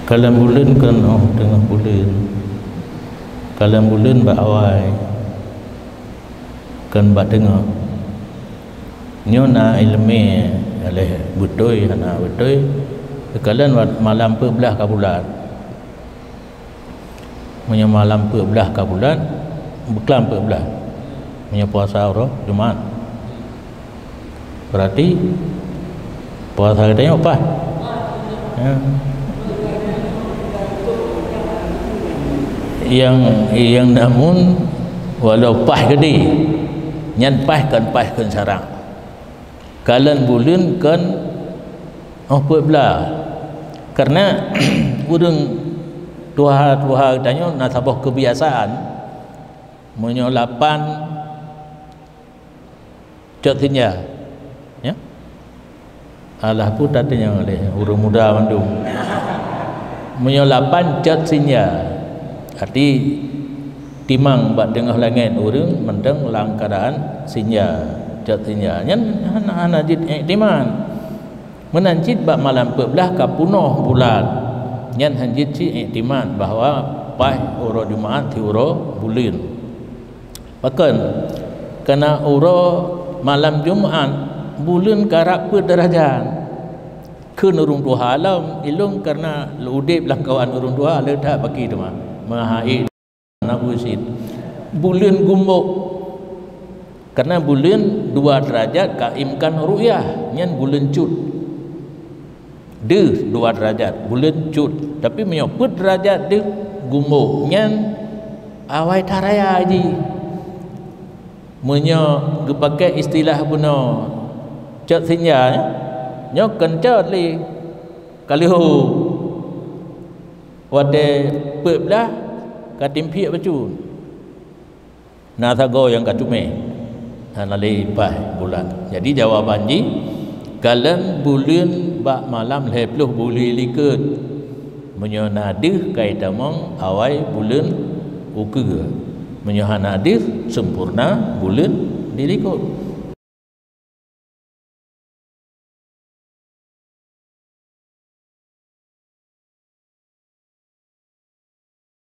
Kalon buleuen kon óh teungoh buleuen. Kalon buleuen bak awai, kon bak teungoh. Nyoe na iéleumé lé beutôi hana beutôi. Kalon wat malam peuet blaih ka bulat. Meunyoe malam peuet blaih ka bulat, beuklam peuet blaih. Meunyoe puasa uroe Jumat. Berarti puasa geutanyoe paih. Ya. Yang, yang namun walau paih geude, nyan paih kon paih kon syarak. Kalon buleuen kon óh peuet blaih. Karena ureuëng tuha-tuha geutanyoe na saboh keubiasaan, meunyoe lapan cot sinja. Ya. Alah, peue tateunyong lé ureuëng muda mandum. Meunyoe lapan cot sinja, arti timang bak teungoh langét ureuëng mantong lam keuadaan sinja, cot sinja. Nyan hana, hana jeuet iktimat. Meunan cit bak malam peuet blaih ka peunoh bulan, nyan hana jeuet cit iktimat bahwa paih uroe Jumaat siuroe buleuen. Pakon? Karena uroe malam Jumaat buleuen karab peuet darajat. Kheun ureuëng tuha lom, ilôn karena udeb lamkawan ureuëng tuha le that baki teuma. Meuhai na busit. Buleuen gumbok. Karena buleuen dua derajat ka imkan ru'yah, nyan buleuen cut. Deuh dua derajat, buleuen cut. Tapi meunyoe peuet derajat deuh gumbok, nyan awai that raya jih. Meunyoe geupakai istilah bunoe cot sinja, nyoe kon cot lé, ka leuho. Watée peuet blaih ka timpiek bacut. Na sagoe nyang ka teumé, hana lé paih bulan. Jadi jawaban jih, kalon buleuen bak malam lhée ploh buleuen likot. Meunyoe na deuh ka itamong awai buleuen ukeue. Meunyoe hana deuh, sempurna buleuen di likot.